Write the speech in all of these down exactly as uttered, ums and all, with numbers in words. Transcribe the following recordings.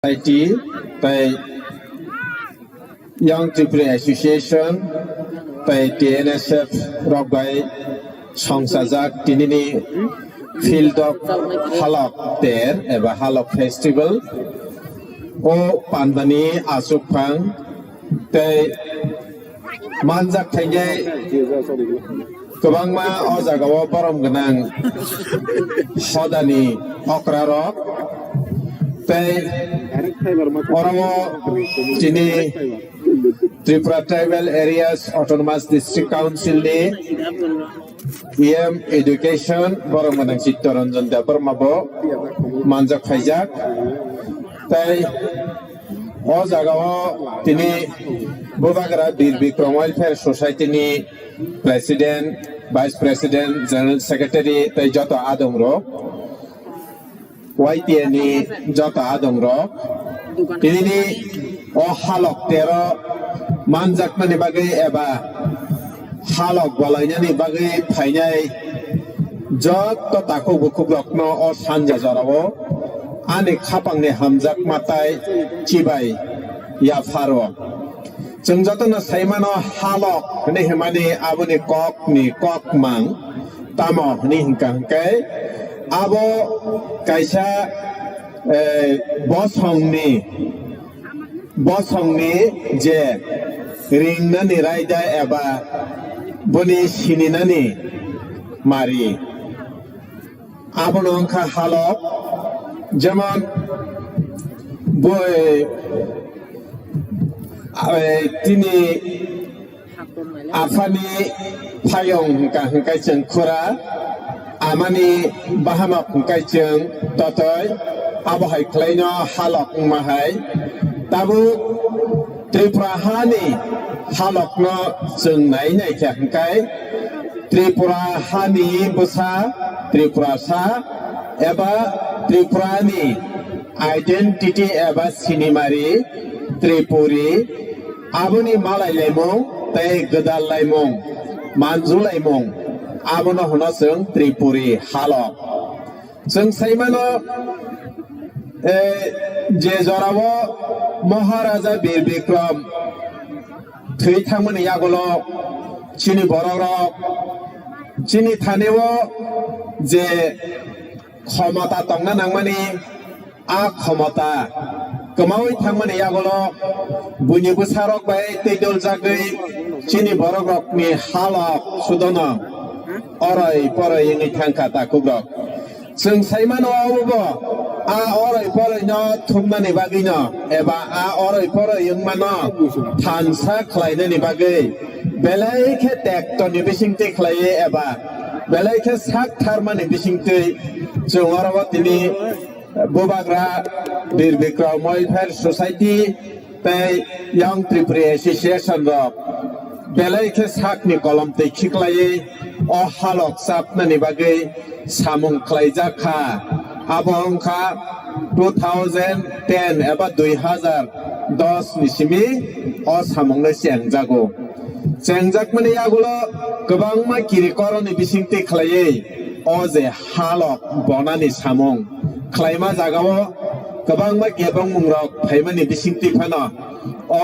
Society, tei Young Tripura Association, tei T N S F rok bai songchajak tinini Phildok Halok Ter eba Halok Festival. O pandani achukphang tei manjak thaigai kwbangma o jagao borom gwnang hodani okrarok tei oro chini Tripura Tribal Areas Autonomous District Council ni E M Education borom gwnang Chittoranjan Debbarma bo manjak phaijak tei o jagao tini Bubagra Bir Bikram Welfare Society ni President, Vice President, General Secretary tei joto adongrok, Y T A ni joto adongrok, tinini o Halok Tero manjakmani bagwi eba halok bolainani bagwi phainai joto takhuk bukhukrokno o sanja jorao ani khapangni hamjakma tai chibai yapharo. Chwng jotono sai mano, halok hwnwi hwnmani aboni kokni kokmang tamo hwnwi hwnkha hwnkhe abo kaisa, eh, bosongni, bosongni je ringnani raida eba boni sininani mari. Abono wngkha halok, jemon boi, eh, tini aphani phayong hwnkha hwnkhe chwng khura, amani bahanok hwnkhe chwng totoi, abo hai khlaino halok wngma hai. Tabuk Tripura hani halokno chwng nai nai khe hwnkhe Tripura hani bwsa, Tripurasa eba Tripurani identity eba sinimari Tripuri, aboni malai laimung tei gwdal laimung, manju laimung, abono hwno chwng Tripuri halok. Chwng sai mano, eh, je jorao Maharaja Bir Bikram thwi thangmani yagulo chini borok rok chini thani o je khomota tongna nangmani, a khomota kwmaui thangmani yagulo buini bwsarok bai tei doljagwi chini borok rokni halok sudono oroi poroi wngwi thangkha takhuk rok. Chwng sai mano, obo bo a oroi poroi no thumnani bagwi no eba a oroi poroi wngmano thansa khlainani bagwi belai khe tekto ni bisingtwi khlaiwi eba belai khe sak tharmani bisingtwi chwng oro o tini Bubagra Bir Bikram Welfare Society tei Young Tripuri Association rok belai khe sakni kolom twi khiklaiwi o halok chapnani bagwi samung khlaijak kha. Abo wngkha two thousand ten eba dui hazar dos ni simi o samungno chengjago. Chengjakmani yagulo kwbangma kiri koroni bisingtwi khlaiwi o je halok bonani samung khlaima jagao kwbangma kebengmungrok phaimani bisingtwi phano o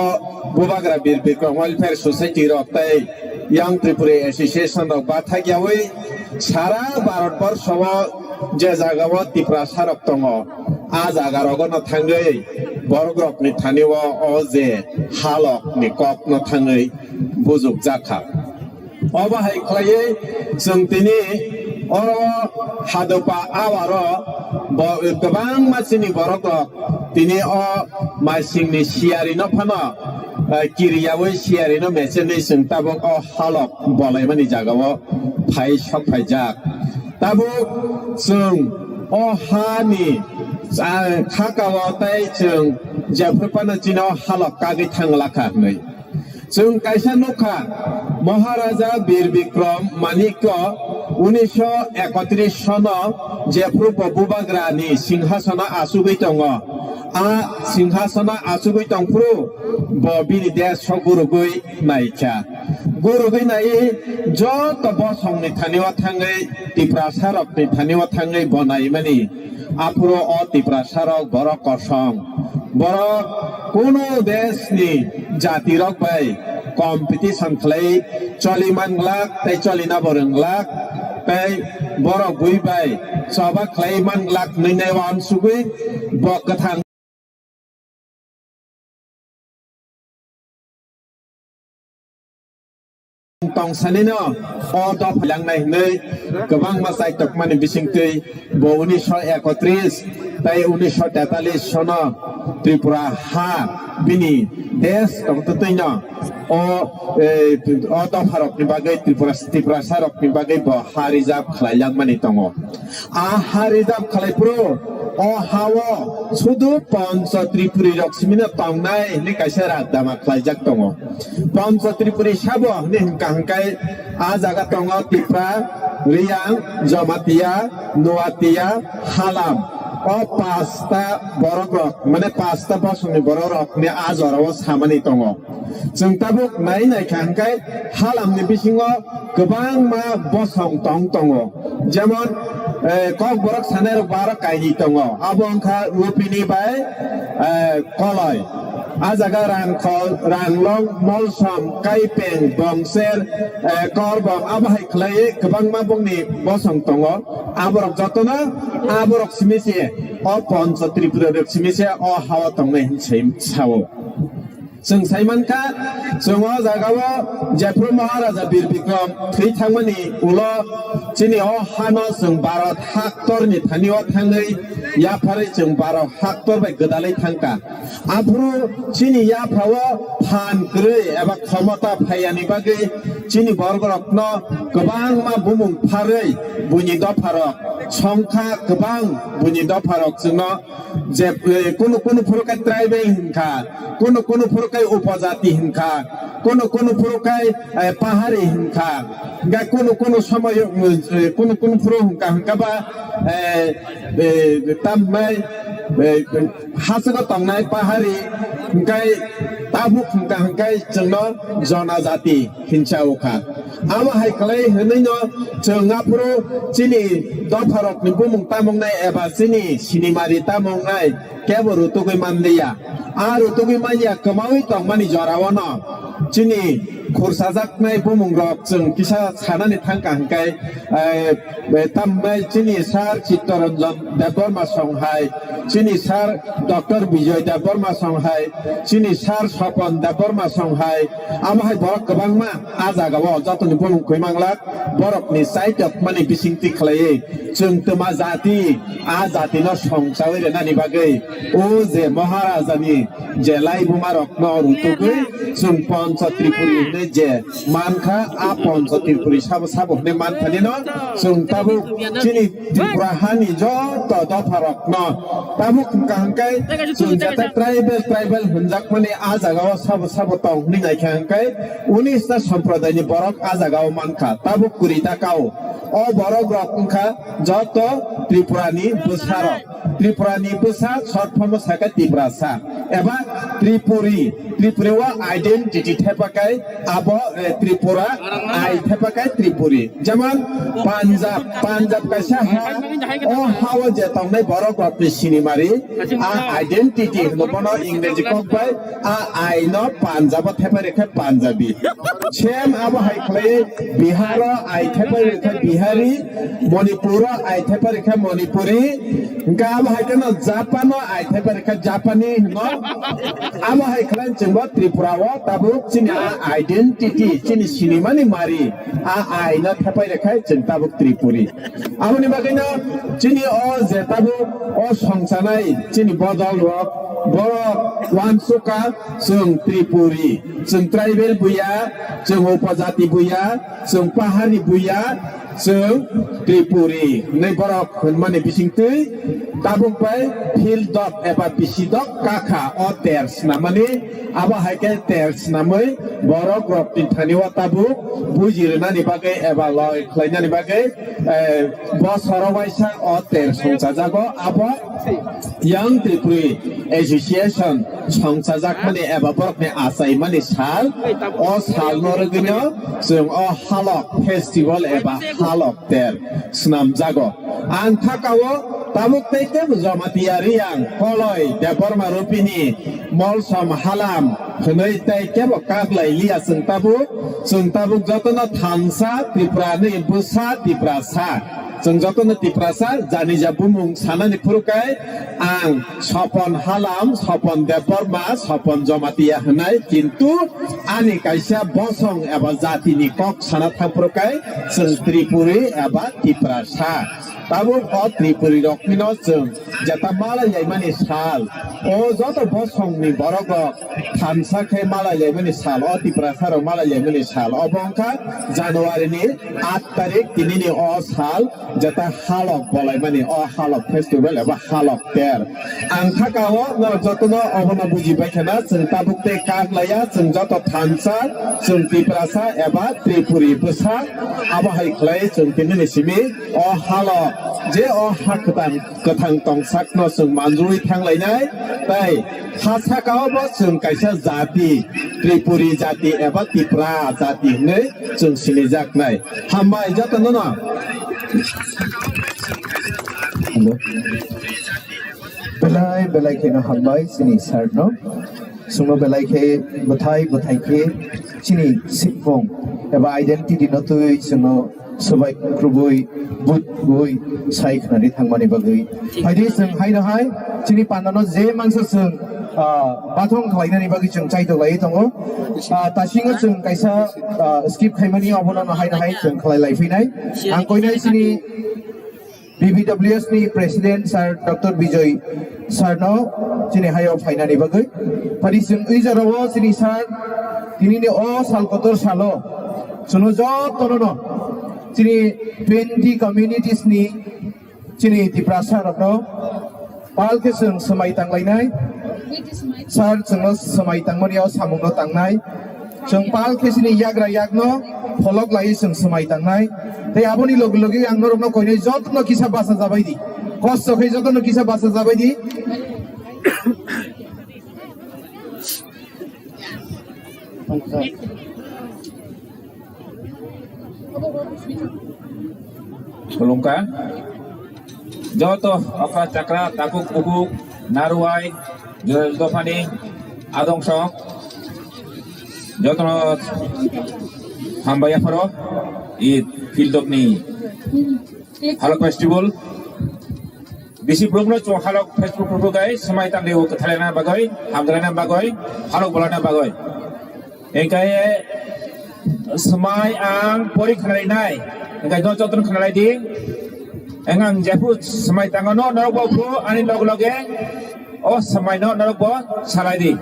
Bubagra Bir Bikram Welfare Society rok tei Young Tripuri Association rok bathak yawi sara Bharat borsho o je jagao Tiprasa rok tongo, a jaga rogono thangwi borok rokni thani o, o je halok ni kok no thangwi bujukjak kha. Obo hai khlaiwi chwng tini oro Hadopa awaro bo kwbangma chini borok rok tini o maisingni siyari no phano, eh, kiriyawi siyari no mechenwi chwng tabuk o halok bolaimani jagao phai sok phaijak. Tabuk chwng o hani, ah, khakao tei chwng jephru phano chini o halok kagwi thang lakha hwnwi. Chwng kaisa nukha, Maharaja Bir Bikram Manikya unisho ekotris sono jephru bo Bubagrani singhasono achugwi tongo. A singhasono achugwi tongphuru bo bini desh gurugwi naikha. Gurugwi nai joto bosongni thani o thangwi Tiprasa rokni thani o thangwi bo naimani. Aphuru o Tiprasa rok borok kosong. Borok kunu desh ni jati rok bai competition khlai choli man glak tei choli na bo rwng glak tei borok bui bai choba khlai man glak hwnwi nai uansugwi bo kwthang tongsanino o dopha langnai hwnwi kwbangma chaitokmani bisingtwi bo unisho ekotris tei unisho tetalis sono Tripura ha bini desh tongtwtwino o, eh, o dopharokni bagwi Tripura, Tiprasarokni bagwi bo ha reserve khlai langmani tongo. A ha reserve khlai phuru o ha-o sudu Pancha Tripuri rok simino tongnai hwnwi kaisa ragdama khlaijak tongo. Pancha Tripuri sabo hwnwi hwnkha hwnkhe a jaga tongo Tipra, Riyang, Jamatia, Nuatia, Halam. O pasta borok rok, mane pasta bosongni borok rokni a jorao samani tongo. Chwng tabuk nai naikha hwnkhe Halamni bisingo kwbangma bosong tong tongo. Jemon, eh, Kokborok sanai rok bo aro kainwi tongo. Abo wngkha Lupini bai, eh, Koloi. A jaga Rangkhol, Ranglong, Molsom, Kaipeng, Bongser, eh, Korbom, abo hai khlaiwi kwbangma bongni bosong tongo. Aborok jotono, aborok simi se o Pancha Tripura rok simi se o ha-o tongnai hwn sai sao. Chwng sai mankha, chwng o jagao jephru Maharaja Bir Bikram thwi thangmani ulo chini o hano chwng Bharat haktorni thani o thangwi yapharwi chwng Bharat haktor bai gwdalwi thangkha. Aphuru chini yaphao phan kwrwi eba khomota phaiyani bagwi chini bororokno kwbangma bumung pharwi buini dopharok songkha, kwbang buini dopharok chwngno je, eh, kunu kunu phuru khe tribal hinkha, kunu kunu phuru khe upojati hinkha, kunu kunu phuru khe, eh, pahari hinkha, hingkhe kunu kunu somoyo, eh, kunu kunu phuru hinkha hinkha ba, eh, eh, tambai, eh, hachugo tongnai pahari, hingkhe tabuk hinkha hingkhe chwngno jonajati hinsa ukha. Abo hai khlai hwnwi no chwng aphuru chini dopharokni bumung tamungnai eba chini sinimari tamungnai kebo rutugwi manliya. A rutugwi manya kwmawi tongmani jorao no chini khursajaknai bumungrok chwng kisa sanani thangkha hwnkhe, eh, tambai chini sir Chittaranjan Debbarma song hai, chini sir Doctor Bijoy Debbarma song hai, chini sir Sopon Debbarma song hai, abo hai borok kwbangma a jagao jotoni bumung kwi manglak, borokni chaitok mani bisingtwi khlaiwi chwng twma jati, a jatino songchawi rwnani bagwi o je Maharajani je laibumarokno rutugwi chwng Pancha Tripuri hwnwi je mankha, a Pancha Tripuri sabo sabo hwnwi mankhanino chwng tabuk chini Tripura hani joto dopharokno tabuk hwnkha hwnkhe chwng jata tribal, tribal hwnjakmani a jagao sabo sabo tong hwnwi naikha hwnkhe unisna somprodayni borok a jagao mankha. Tabuk kuri ta kao. O borok rok wngkha joto Tripurani bwsarok. Tripurani bwsa short form o sakha Tiprasa eba Tripuri. Tripuri o identity thepakai abo, eh, Tripura, ai thepakai Tripuri. Jemon Punjab, Punjab kaisa ha, o ha o je tongnai borok rokni sinimari, a identity hwno bono Ingreji kok bai, a ai no Punjab o thepai rwkhe Punjabi. Same abo hai khlai Bihar o ai thepai rwkhe Bihari, Manipur o ai thepai rwkhe Manipuri, hingkhe abo hai kheno Japan o ai thepai rwkhe Japani hwno. Abo hai khlai chwngbo Tripura o tabuk chini a identity, chini sinimani mari, a ai no thepai rwkhe chwng tabuk Tripuri. Aboni bagwino chini o je tabuk o songchanai chini bodol rok, borok uansukha chwng Tripuri, chwng tribal buya, chwng upojati buya, chwng pahari buya, chwng Tripuri hwnwi borok hwnmani bisingtwi tabuk bai phil dok eba bisi dok kakha o ter snamani, abo hai khe ter snamwi borok rokni thani o tabuk buji rwnani bagwi eba loi khlainani bagwi, eh, bosoro waisa o ter songchajago, abo Young Tripuri Association songchajakmani eba borokni achaimani sal, o salno rwgwino chwng o Halok Festival eba Halok Ter snamjago. Ang thakao Tabuk tei kebo Jamatia Riyang, Koloi, Debbarma Rupini, Molsom Halam hwnwi tei kebo kak lai liya chwng tabuk. Chwng tabuk jotono thansa, Tripurani bwsa, Tiprasa. Chwng jotono Tiprasa, janija bumung sanani phuru khe ang Sopon Halam, Sopon Debbarma, Sopon Jamatia hwnwi, kintu ani kaisa bosong eba jatini kok sana thang phuru khe chwng Tripuri eba Tiprasa. Tabuk o Tripuri rok phino chwng jeta malai laimani sal, o joto bosongni borok rok thansa khe malai laimani sal, o Tiprasa rok malai laimani sal, obo wngkha January ni aat tarik, tinini o sal jeta halok bolaimani, o halok festival eba halok ter. Ang thaka o norok jotono obono buji bai khana, chwng tabuk tei kak laiya, chwng joto thansa, chwng Tiprasa eba Tripuri bwsa, abo hai khlai chwng tinini simi o halo, je o ha kwthang, kwthang tong sakno chwng manjui thang lainai, tei ha saka o bo chwng kaisa jati, Tripuri jati eba Tipra jati hwnwi chwng sinijaknai. Hambai jotono no. Hello. Belai, belai kheno hambai chini sir no. Chwngno belai khe bwthai, bwthai khe chini sikmung eba identity no twi chwngno swbai kwrwbwi, butgwi sai khwnani thangmani bagwi. Phaidi chwng haino hai chini pandano je mansa chwng, ah, bathong khlainani bagwi chwng chaitok laiwi tongo. Ah, tasingo chwng kaisa, ah, skip khaimani obono haino hai chwng khlai lai phinai. Ang koinai chini B B W S ni President Sir Doctor Bijoy Sir no chini hayo phainani bagwi. Phadi chwng ui jorao chini Sir, tinini o sal kotor salo chwngno jotono no chini twenty communities ni chini Tiprasa rokno pal khe chwng swmai tanglainai. Sir chwngno swmai tangmani o samungno tangnai. Chwng pal khe chini yagra yakno pholok laiwi chwng swmai tangnai. Tei aboni logi logi ang norokno koinai jotono kisa bacha jabai di. Kosto khe jotono kisa bacha jabai di. Khulumkha. Joto okra chakra, takhuk bukhuk, narwai, jora dophani adong sok. Jotono hambai apharo i field ni Halok Festival. Bisi borokno chwng halok Facebook rwgwi swmai tangwi o kwthalana bagwi, hamjana bagwi, halok bolana bagwi. Engkai swmai ang pori khnalainai, engkai no jotono khnalai di. Eng ang jephuru swmai tangano norok bo phuru ani log loge o swmai no norok bo salai di.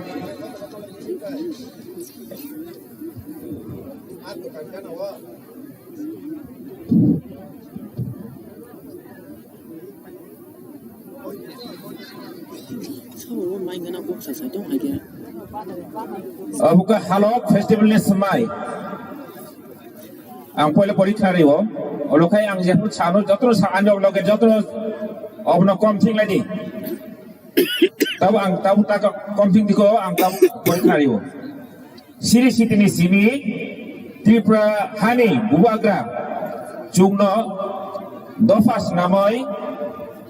Obo khe halok festival ni swmai. Ang poila pori khnari o. Olo khai ang jephuru sano jotono sa ani log loge jotono obono kom thik lai di. Tabo ang tabo ta kom thik di ko ang tabo pori khnari o. Siri sitini simi Tripura hani bubagra chwngno dopha swnamwi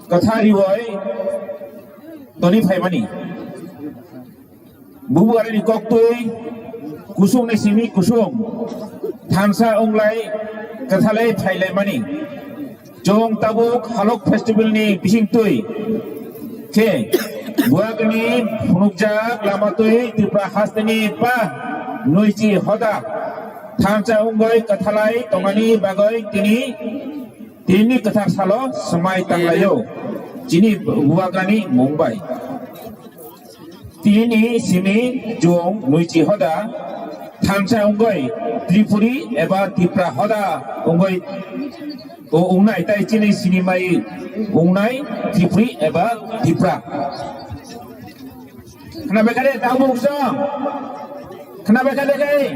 kwthariwi toni phaimani. Bubagrani koktwi kusungni simi kusung thansa wnglai kwthalai phailaimani. Chwng tabuk Halok Festival ni bisingtwi khe bubagrani phunukjak lama twi Tripura hasteni pa nwichi hoda thansa wngwi kwthalai tongmani bagwi tini, tini kwthar salo swmai tanglaio chini bubagrani mung bai. Tini simi chwng nwichi hoda thansa wngwi Tripuri eba Tipra hoda wngwi o wngnai, tai chini sini mai wngnai Tripuri eba Tipra. Khna bekha de, tabuk song. Khna bekha de kai.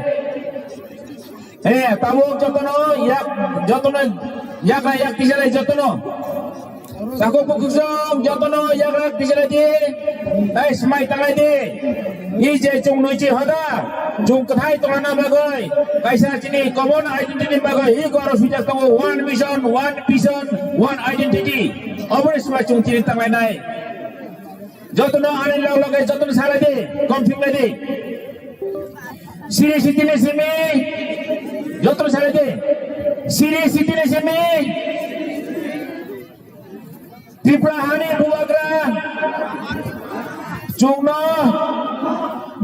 Eh, tabuk jotono yak, jotono yak na yak tijalai jotono. Takhuk bukhuk song jotono yak na yak tijalai di. Tai swmai tanglai di. I je chwng nwichi hoda, chwng kwthai tongna bagwi, kaisa chini common identity bagwi, i goro swijak tongo, one mission, one vision, one identity. Oboni swmai chwng tini tanglainai. Jotono ani log loge jotono salai di, kom thik lai di. Siri sitini simi, jotono salai di. Siri sitini simi. Tripura hani bubagra chwngno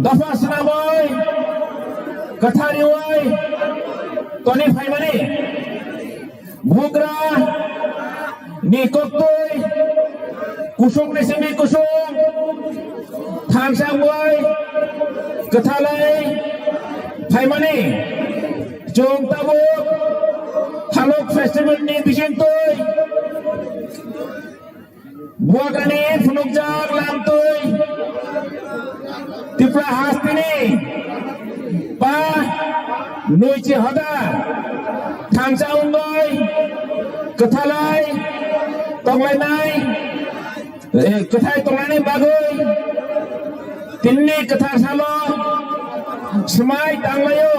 dopha swnamwi kwthariwi toni phaimani. Bubagra ni koktwi kusung ni simi kusung thansa wngwi kwthalai phaimani. Chwng tabuk Halok festival ni bisingtwi bubagrani phunukjak lamtwi Tripura hasteni pa nuichi hoda thansa wngwi kwthalai tonglainai, eh, kwthai tonglainai bagwi tinini kwthar salo swmai tanglaio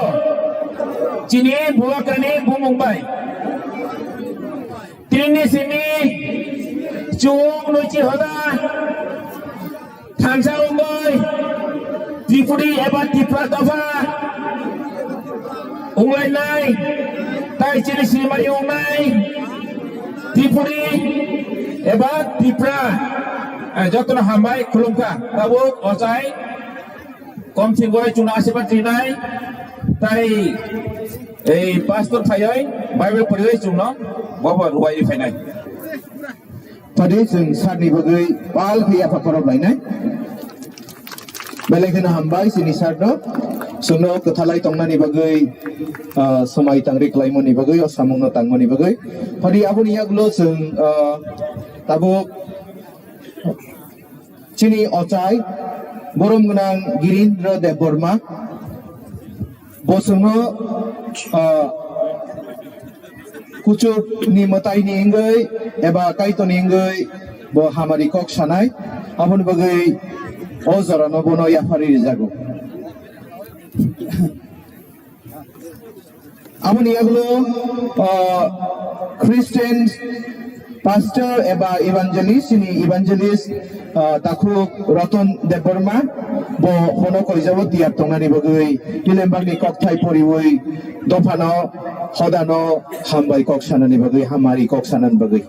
chini bubagrani bumung bai. Tini simi chwng nuichi hoda thansa wngwi Tripuri eba Tipra dopha wnglainai, tai chini simari wngnai Tripuri eba Tipra, eh, jotono hambai khulumkha. Tabuk ochai kom thik bai chwngno asirwad rinai, tai ei pastor phaiwi Bible poriwi chwngno bobo ruwaiwi phainai. Phadi chwng sir ni bagwi pal khe yapha khorop lainai. Belai kheno hambai chini sir no. Chwngno kwthalai tongnani bagwi, ah, swmai tangri klaimani bagwi, o samungno tangmani bagwi. Phadi aboni yagulo chwng, ah, tabuk chini ochai borom gwnang Girindra Debbarma. Bo chwngno, ah, kuchuk ni mwtai ni wngwi eba Kaitor ni wngwi bo hamari kok sanai, aboni bagwi o jora no bono yaphari rijago. Aboni yagulo, ah, Christian pastor eba evangelist, chini evangelist, ah, takhuk Ratan Debbarma, bo bono koijabo tiyar tongnani bagwi, Ilembakni kokthai poriwi, dophano, hodano, hambai kok sanani bagwi, hamari kok sanani bagwi.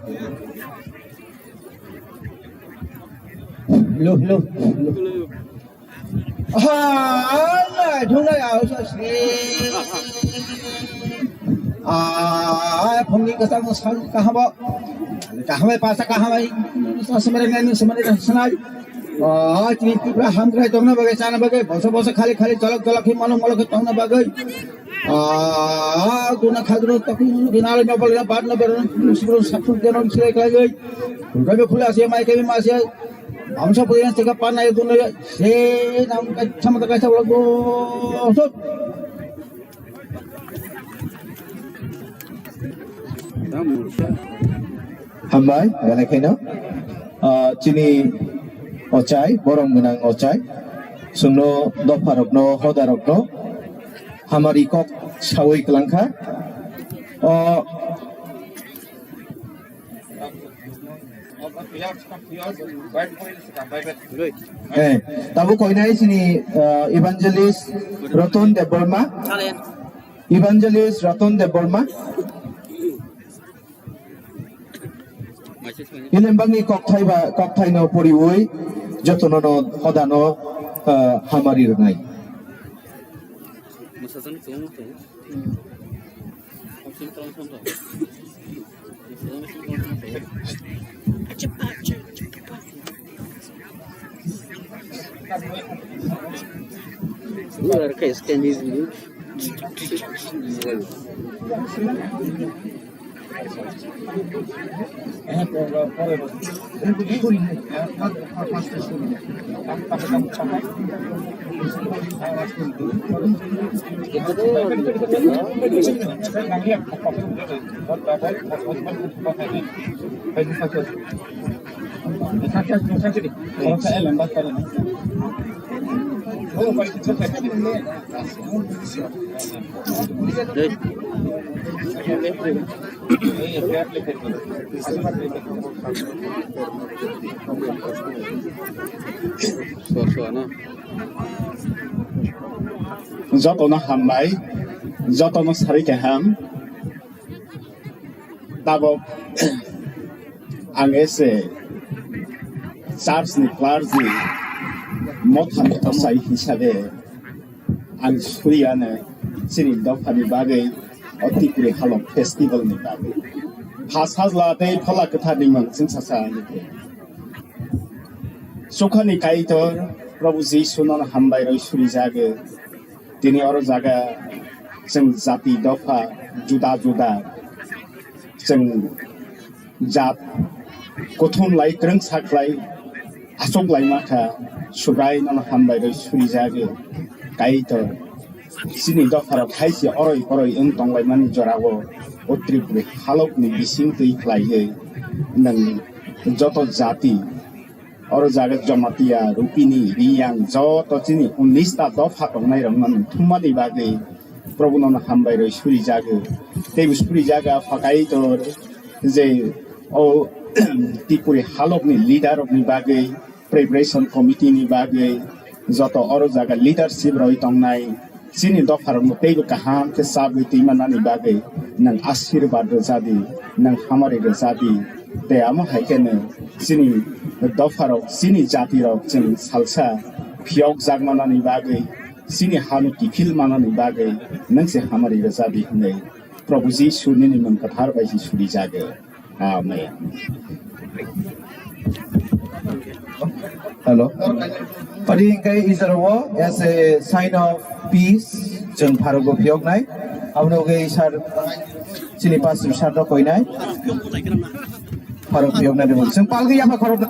Hello, hello, hello. Ha, Allah, thungai au sa se. Ah, phungni kasang sang kahabo. Kahamai pasa kahamai. Sa semere ngai semere sanai. Ah, chini Tripura hamkrai tongna bagai, chana bagai, boso boso khali khali, cholok cholok hi, molok molok hi tongna bagai. Ah, guna khagro takui guna le nobal ya bat na beron, sibro sapur jano silai kai gai. Gabe khule ase mai kai ma ase. Amsa puri na sega pan na dun le se nam ka chama ka sa lo go. Hambai, belai kheno, ah, chini ochai, borom gwnang ochai, chwngno dopharokno, hodarokno, hamari kok sawi kwlangkha. O, eh, tabuk koinai chini, ah, evangelist Ratan Debbarma. Evangelist Ratan Debbarma. Ilembakni kokthai ba, kokthaino poriwi jotono no hodano, ah, hamari rwnai. Jotono hambai, jotono sari kaham. Tabok ang ese church ni clergy, mothani tosai hisabe ang suriano chini dophani bagwi, o Tipri Halok festival ni bagwi. Ha sajla tei Phola Kwtharni mung chwng sacha ani. Sukhani Kaitor Prabhu Jisu nono hambai rwi surijago. Tini oro jaga chwng jati dopha juda juda chwng jat kuthum lai, kwrwngsa khlai, achuk lai ma kha. Subrai nono hambai rwi surijago Kaitor. Chini dopharok hai se oroi poroi wng tonglaimani jorao o Tripuri halokni bising twi khlaiwi nwng joto jati oro jaga Jamatia, Rupini, Riyang joto chini unis ta dopha tongnai rok no thumani bagwi Prabhu nono hambai rwi surijago. Tei bo surijago phakai to je o Tripuri halokni leader rokni bagwi, preparation committee ni bagwi, joto oro jaga leadership rwi tongnai chini dopharokno teibo kaham khe chabwi twi mannani bagwi nwng asirwad rwjadi, nwng hamari rwjadi. Tei amo hai kheno chini dopharok, chini jatirok chwng salsa phiyokjak mannani bagwi, chini hano kiphil mannani bagwi nwng se hamari rwjadi hwnwi Prabhu Jisu nini mung kwthar bai se surijago. Amen. Hello. Padi hingkai Israel as a sign of peace, chwng pharogo phiyoknai. Aboni ugwi sir, chini pastor sir no koinai. Pharok phiyoknai de chwng palgi yapha khorok.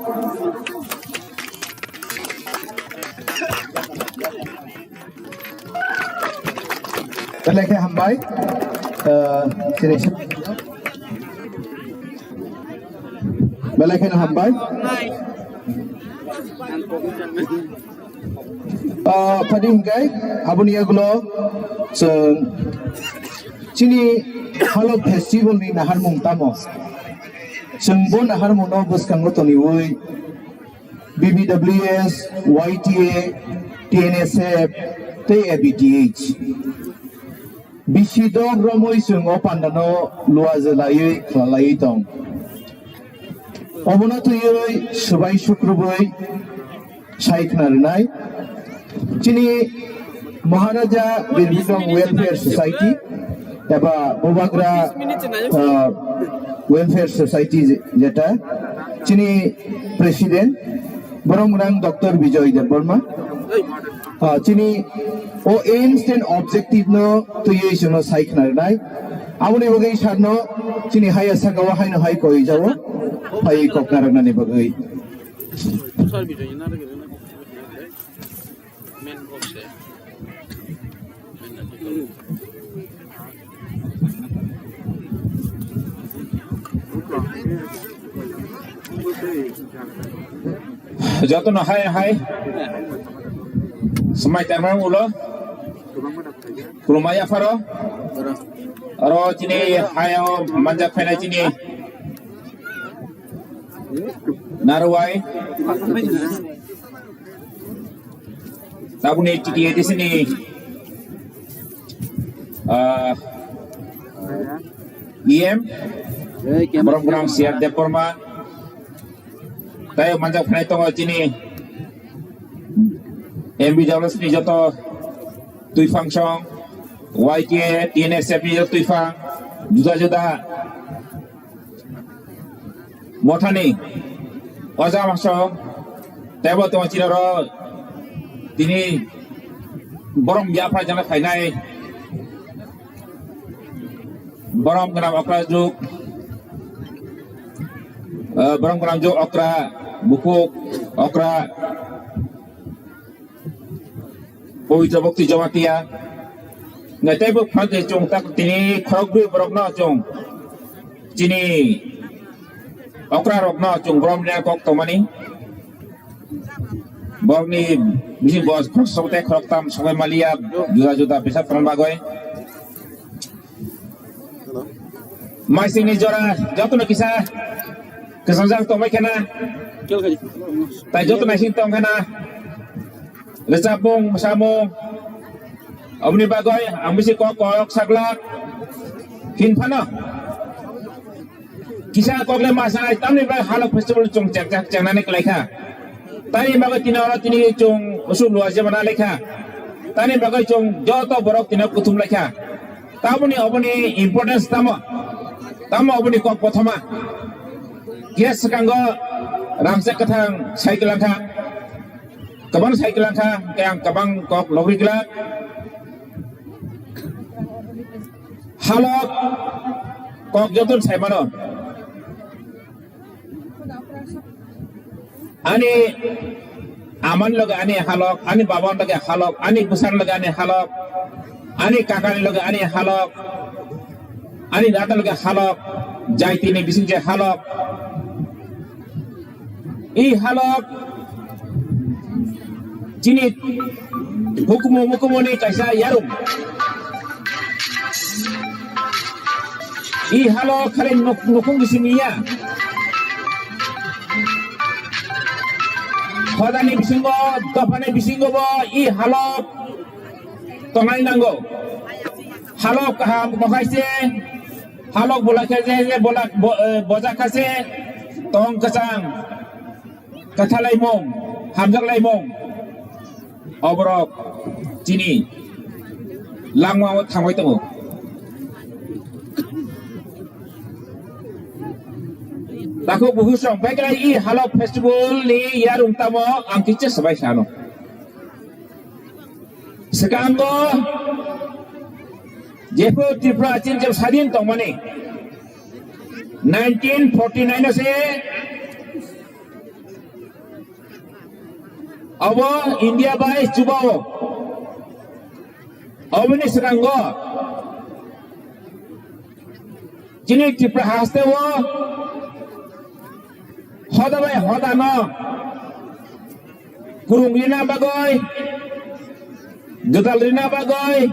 Belai khe hambai. Eh, sini. Belai khe hambai. Ah, padi hingkai, aboni yagulo chwng chini Halok festival ni naharmung tamo. Chwng bo naharmung no bwskango toniwi B B W S, Y T A, T N S F, tei A B T H. Bisi dok romwi chwng o pandano luajalaiwi khwlalaiwi tong. Obono twiwi swbai sukrubwi sai khna rwnai. Chini Maharaja Bir Bikram Welfare Society eba Bubagra, uh, Welfare Society je-, jeta chini President Boromgrang Doctor Bijoy Debbarma, uh, chini o aims and objective no twiwi chwngno sai khna rwnai. Aboni bagwi sarno chini haya sakao haino hai koi jao phai kok narwknani bagwi. Jotono hai hai. Swmai tangma ulo. Khulumai yapharo. Oro chini hayo manjak phainai chini. Narwai. Tabuni T T A D C ni, ah, E M, Boromgrang C R Debbarma, tei manjak phainai tongo chini M B W S ni joto twiphang song, Y T A, T N S F ni joto twiphang, juda juda mothani oja maso tebo tongo chini oro tini borom yaphai jana phainai borom gwnang okra juk, eh, borom gwnang juk okra bukuk okra Pawitra Bhakti Jamatia. Ngai tei bo phage chwng tak tini khorok bwi borok no chwng chini okra rok no chwng borom ni kok tongmani. Borok ni bisi bos khorok sok tei khorok tam sogwi maliya juda juda bwsa phran bagwi. Maisingni jora jotono kisa kwchajak tongbai khana. Tai joto naising tong khana. Rwchapmung, mwsamung. Oboni bagwi ang bisi kok kok saklak. Hin phano. Kisa kokle ma sanai, tamni bagwi Halok Festival chwng chekjak chengnani kwlaikha. Tani bagwi tini oro tini chwng usuk lua jeba na laikha. Tani bagwi chwng joto borok tini kuthum laikha. Tamoni oboni importance tamo? Tamo oboni kok kothoma? Khe swkango rangchak kwthang cycle langkha. Kwbang cycle langkha, khe ang kwbang kok logri glak. Halok kok joto sai mano. Ani aman loge ani Halok, ani baban loge Halok, ani bwsani loge ani Halok, ani kakani loge ani Halok, ani dada loge Halok, jaitini bising je Halok. I Halok chini hukumu mukumuni kaisa yarung. I Halok khali nuk-, nukung bising ya. Hodani bisingo, dophani bisingo bo i Halok tongnai nango. Halok kaham kokaise, Halok bolai khaise, bolak, bo-, eh, bojak khaise, tong kwchang. Kathalaimung, hamjaklaimung, oborok chini langmao thangwi tongo. Takhuk buhusong, paiklai i Halok Festival ni yarung tamo ang kicha sabai sano. Swkango jephru Tripura chini je sadin tongmani nineteen forty nine o se Abo India bai chubao. Oboni swkango chini Tripura haste o hoda bai hoda no kurung rina bagoi, gwdal rina bagoi,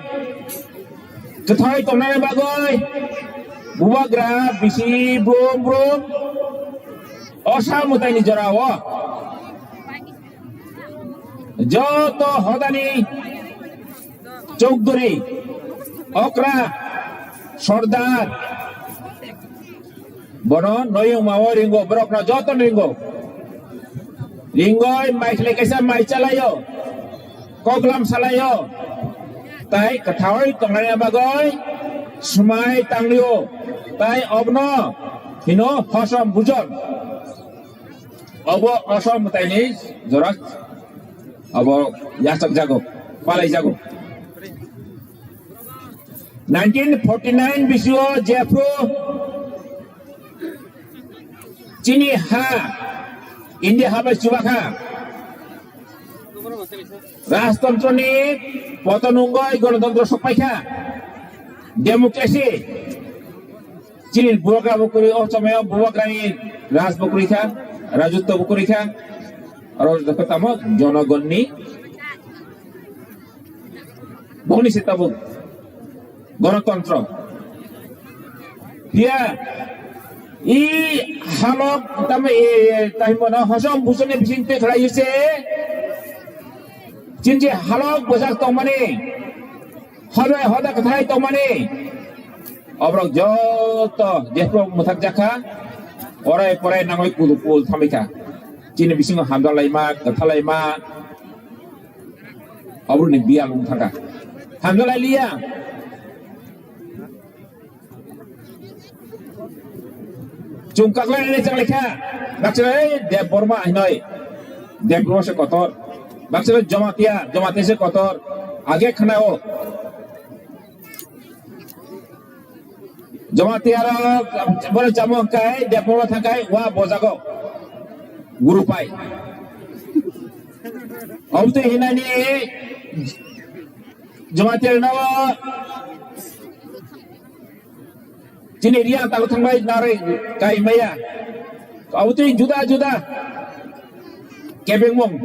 kwthai tongnani bagoi, bubagra bisi brum brum osa mwtaini jorao joto hodani chowdhury, okra, sordar, bono noyung mao ringo, borokno joto ringo. Ringoi mai khlai kaisa mai chalaio, koklam salaio, tai kwthai tongnani bagoi swmai tanglio, tai obno hino hosom bujon. Obo osom taini jorak obo yachak jago, palai jago. Nineteen forty nine bisio jephru chini ha, India ha bai chubakha. Rajtantroni poton wngoi gonotontro sokpaikha. Democracy. Chini bubagra bo kwrwi, o somoi o bubagrani raj bo kwrwi kha, rajotwo bo kwrwi kha. Aro joto tamo jonogonni boni se tabuk gonotontro. Phiya i Halok tamo e, e, taimo no hosom busoni bising te khlai se. Chini Halok bwsak tongmani, hodai hoda kwthai tongmani, oborok joto jephru mwthak jakha, orai porai nangoi kuduk kul thamikha. Chini bisingo hamjalaima, kwthalaima, oborokni biyal wng thangkha. Hamjalai liya. Chwng kaklainani chwng lekha. Baksa, "Ei, Deb Borma hinoi. Deb Borma se kotor." Baksa, "Jomatia, Jomatia se kotor." Age khnao. Jomatia rok, bole chamo kai, Deb Borma thangkai, wa bojago. Guru pai. Obtwi hinani Jomatia no Chini Riya tago thangbai narwi kai maya. Abotwi juda juda kebengmung.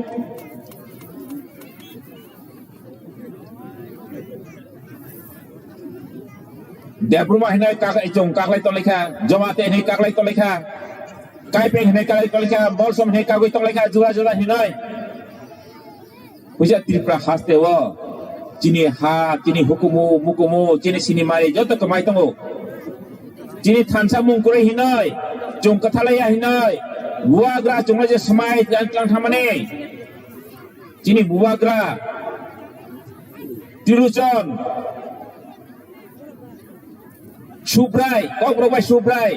Debbarma hinoi kaklai chong kaklai tonglaikha, Jamatia hinoi kaklai tonglaikha, Kaipeng hinoi kaklai tonglaikha, Molsom hinoi kagwi tonglaikha, jura jura hinoi. Puisa Tripura haste o chini ha, chini hukumu, mukumu, chini sinimari joto kwmai tongo. Chini thansa mung kwrwi hinoi, chwng kwthalaiya hinoi, bubagra chwngno je swmai tlang tlang thamani. Chini bubagra Tiruchon Subrai, Kokborok bai Subrai.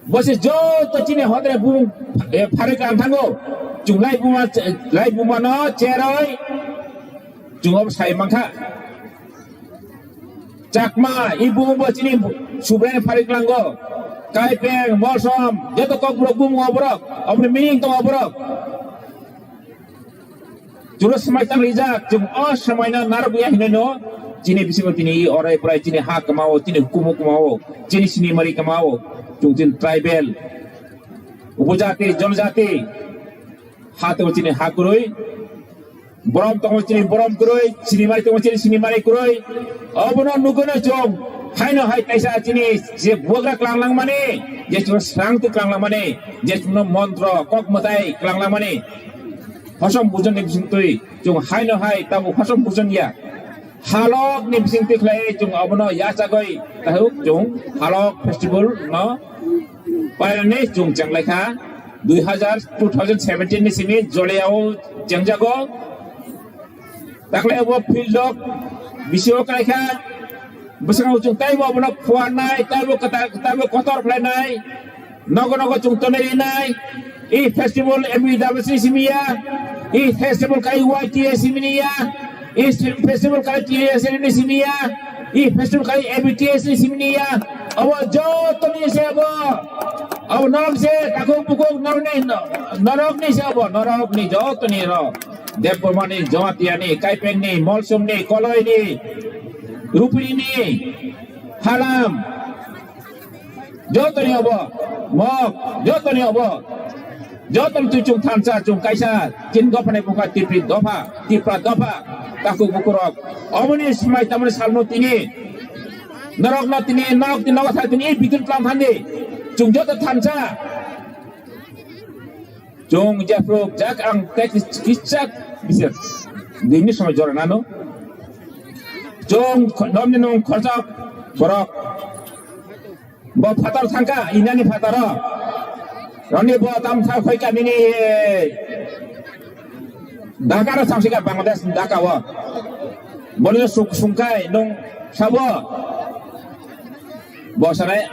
Bo se joto chini hodre bumung, eh, pharwi kang thango. Chwng lai buma, lai buma no cheroi. Chwng obo sai mankha. Chakma, i bumung bo chini Subrai ni pharwi klango. Kaipeng, Molsom, joto Kokborok bumung oborok. Oboni meaning tongo oborok. Chwngno swmai tang rijak, chwng o swmaino narwk ya hinwi no, chini bisingo tini i orai prai chini ha kwmao, chini hukumu kwmao, chini sinimari kwmao, chwng chini tribal, upojati, jonojati, ha tongo chini ha kwrwi, borom tongo chini borom kwrwi, sinimari tongo chini sinimari kwrwi, obono nugwino chwng haino hai kaisa chini je bubagra klanglangmani, je chwng swrang twi klanglangmani, je chwngno montro kok mwtai klanglangmani, hosom bujon ni bising twi chwng haino hai tamo hosom bujon ya. Halok ni bising twi khlai chwng abono yachagwi tahuk chwng halok festival no pailani chwng chenglaikha. Dui hazar, two thousand seventeen ni simi Joliao chengjago. Takle abo field o bisio kaikha. Bwskango chwng taibo abono phuarnai, taibo kwta-, taibo kotor khlainai. Nogo nogo chwng tonwi rinai. I festival M B W C simi ya. I festival kai Y T A simi ni ya. I festival kai T A S ni simi ya. I festival kai M B T S ni simi ni ya. Abo joto ni se abo. Abo norok se takhuk bukhuk norok ni, norok ni se abo. Norok ni joto ni ro. Debbarma ni, Jamatia ni, Kaipeng ni, Molsom ni, Koloi ni, Rupini ni, Halam. Jotoni obo, mok, jotoni obo, jotoni twi chwng thansa, chwng kaisa, chini dopha ni bwkha Tipri dopha, Tipra dopha, takhuk bukhurok. Oboni swmai tamoni salno tini, norokno tini, norok tini, nogo thai tini, bitin tlang thandi, chwng joto thansa. Chwng jephru jak ang tei kis-, kisak bisir. Dini sono jora nano. Chwng kho-, nomni nung khorsa borok. Bo phatar thangka, inani phataro. Roni bo tam tha khoika nini, eh, Dhaka ro samsika Bangladesh Dhaka o. Boni suk-, sungkai nung sabo. Bo sanai.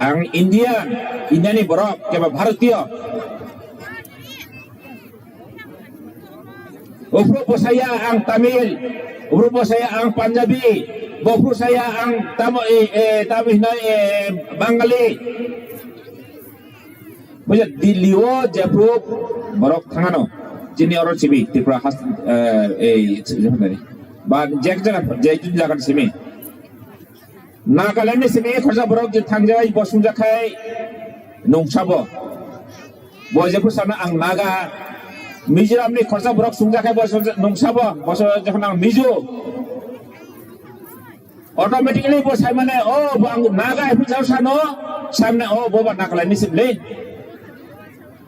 Ang Indian, Indiani borok, keba Bharatiyo. Uphru bosaya ang Tamil, uphru bosaya ang Punjabi, bophru saya ang tamo, eh, eh, tamo hinai, eh, Bangali. Buja Delhi o jephru borok thangano. Chini oro chibi, Tripura has, eh, eh, ba jek jaga, jek jaga simi. Nagaland ni simi khorsa borok je thangjai bo sungjakhai nungsabo. Bo je phusano ang Naga, Mizoram ni khorsa borok sungjakhai bo sungja-, nungsabo, bo so-, jokhon ang Mizo. Automatically bo saimane, o bo ang Naga hai phusano sano, saimane, o bo ba Nagaland ni simle.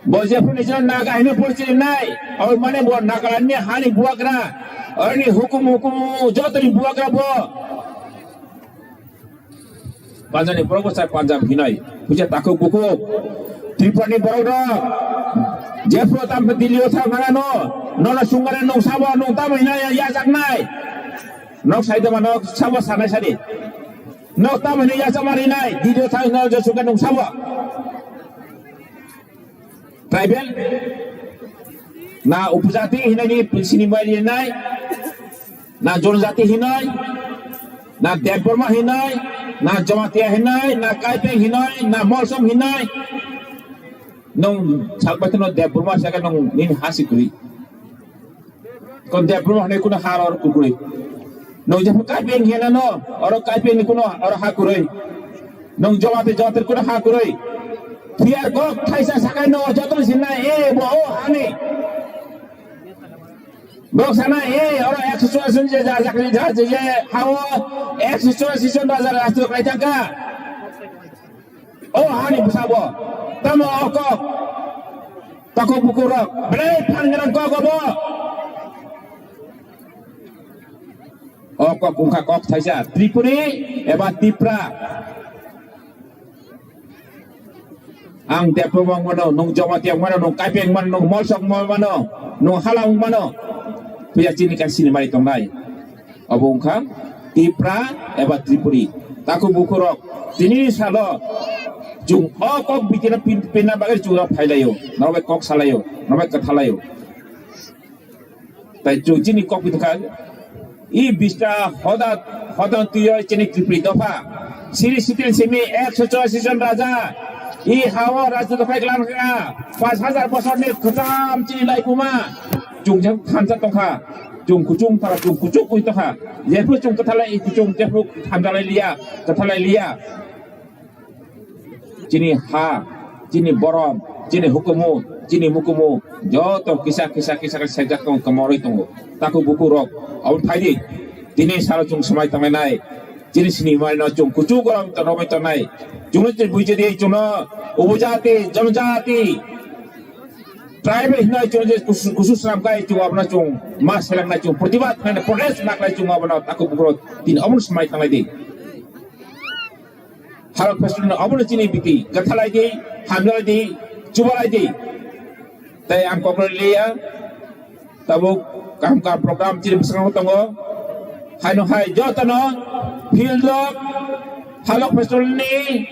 Bo je phuni je Naga hino porchiri nai, o mane bo Nagaland ni hani buagra, ani hukum hukum jotoni buagra bo. Punjab ni borok bo sai Punjab hinai. Puja takhuk bukhuk. Tripura ni borok rok. Jephru tam Delhi o thang nang ano. Nono sungare nung sabo nung tam hinai ya jak nai. Nok sai dama nok sabo sanai sadi. Nok tam hinai ya sama rinai. Delhi o thang no je sungare nung sabo. Tribal, na upojati hinai ni sini mai rinai, na jonojati hinai, na Debbarma hinai, na Jamatia hinai, na Kaipeng hinai, na Molsom hinai. Nung sakbaitino Debbarma saka nung nini hasi kuri. Kon Debbarma hwnwi kuno ha oro kukurwi. Nwng jephru Kaipeng hwnwi no, oro Kaipeng ni kuno oro ha kwrwi. Nwng Jamatia, Jamatia kuno ha kwrwi. Phiya kok thaisa sakai no joto sinna e bo o hani. Bok sana, eh, oro ekso churashi je ja jakri ja je je hao ekso churashi jon raja rajtwt khlai thangkha. O hani bwsabo. Tamo o kok. Takhuk bukhuk rok. Belai phan gwnang kok obo. O kok wngkha kok thaisa. Tripuri eba Tipra. Ang Debbarma wng mano, nwng Jamatia wng mano, nwng Kaipeng wng mano, nwng Molsok wng mano, nwng Hala wng mano. Puya chini kaisa sinimari tongnai. Obo wngkha Tipra eba Tripuri. Takhuk bukhuk rok, tini salo chwng o kok bitina pin-, pinna bagwi chwng rok phailaio, norok bai kok salaio, norok bai kwthalaio. Tai chwng chini kok bithi kha, i bista hoda, hoda twiyo chini Tripuri dopha. Siri sitil simi ekso churashi jon raja, i hao rajtwt khlai glan kha, panch hajar bosorni khwtam chini laikuma. Chwng je thansa tongkha, chwng kuchung thala chwng kuchuk ui tongkha. Jephru chwng kwthalai kuchung, jephru thansa lai liya, kwthalai liya. Chini ha, chini borom, chini hukumu, chini mukumu, joto kisa, kisa, kisa khe sekjak tongo, kwmorwi tongo. Takhuk bukhuk rok, abo phaidi. Tini salo chwng swmai tonglainai. Chini sini mai no chwng kuchuk gorok romwi tongnai. Chwngno chwng buijadi, chwngno upojati, jonojati, tribal hinwi chwngno je kusu, kusu swnam kai chwng abono chwng ma selangnai chwng protibad khlainai, protest ma khlai chwng abono takhuk bukhuk rok tini omono swmai tonglaidi. Halok festival no obono chini biti, kwthalai di, hamjalai di, chubalai di. Tai ang kokno liya, tabuk kaham kaham program chini bwskango tongo. Haino hai jotono field rok, Halok festival ni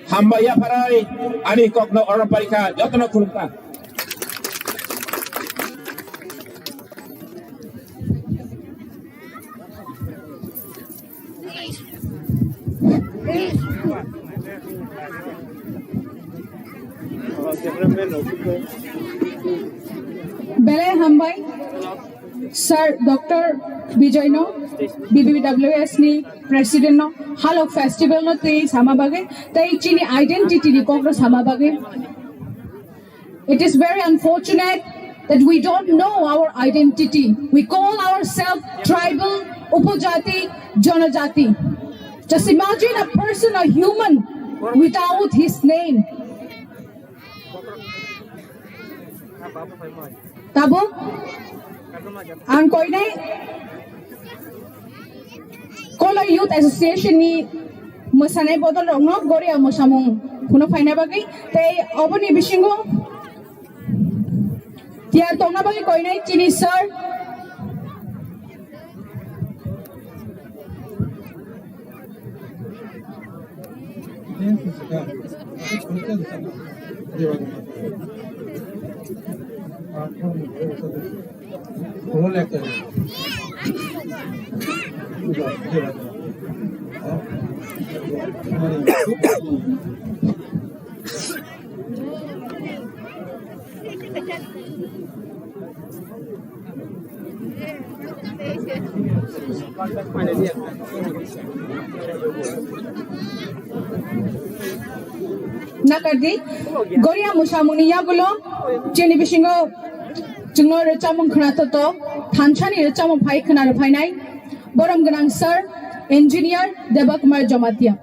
hambai yapharai, ani kokno order parikha, jotono khulumkha. Belai hambai, Sir Doctor Bijoy no, B B W S ni President no, Halok Festival no tei sama bagwi, tei chini identity ni kokno sama bagwi. It is very unfortunate that we don't know our identity. We call ourselves tribal, upojati, janajati. Just imagine a person, a human, without his name. Tabuk, ang koinai Kola Youth Association ni mwsanai bodol rokno Goria mwsamung phunuk phaina bagwi tei oboni bisingo tiyar tongna bagwi koinai chini sir. Nakardi, Goria mwsamungni yagulo chini bisingo chwngno rwchapmung khwnathokto, thansani rwchapmung phai khwna rwphainai, borom gwnang sir, engineer Deba Kumar Jamatia.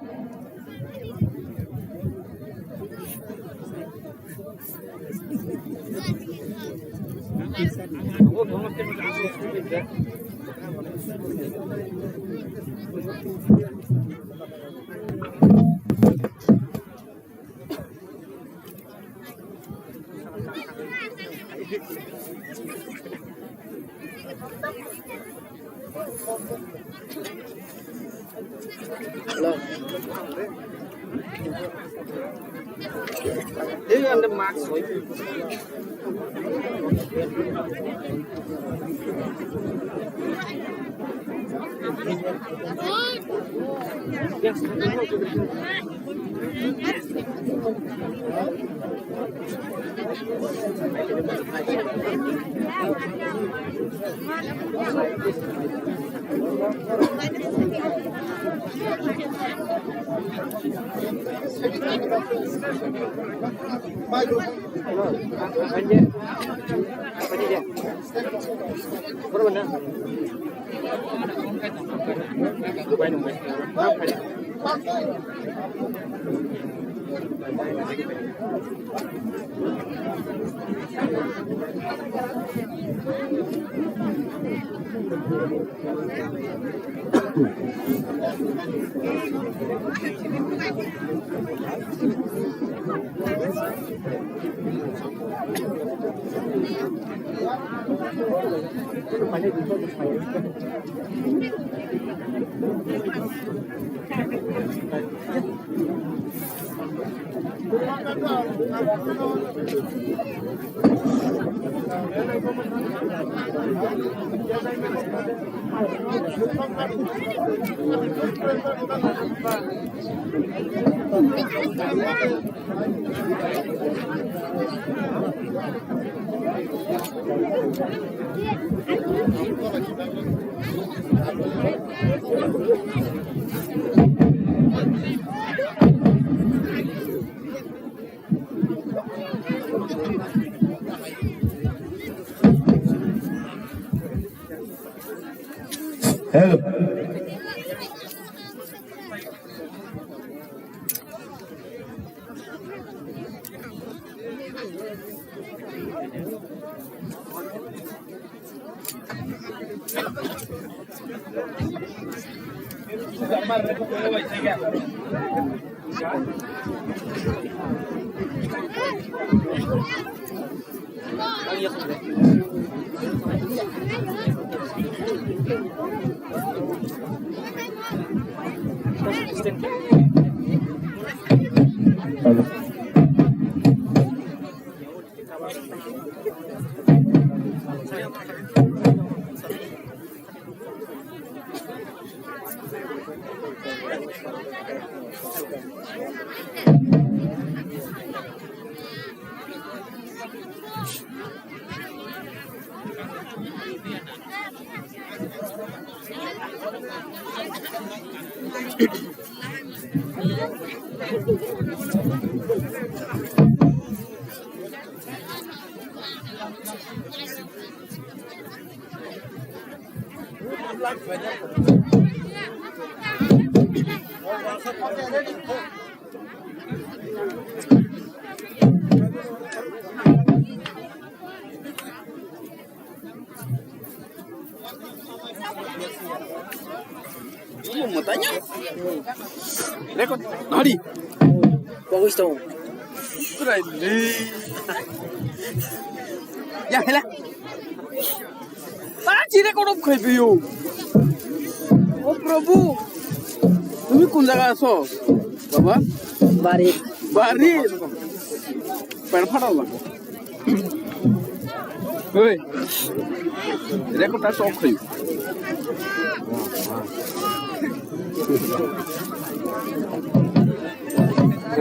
Help. Record. Nari. Bagus tong. Try ni. Ya, hela. Tachi record off khai biyo. O Prabhu. Tumi kun jaga aso? Baba? Bari. Bari. Pera phara la. Oi. Record ta sok khai.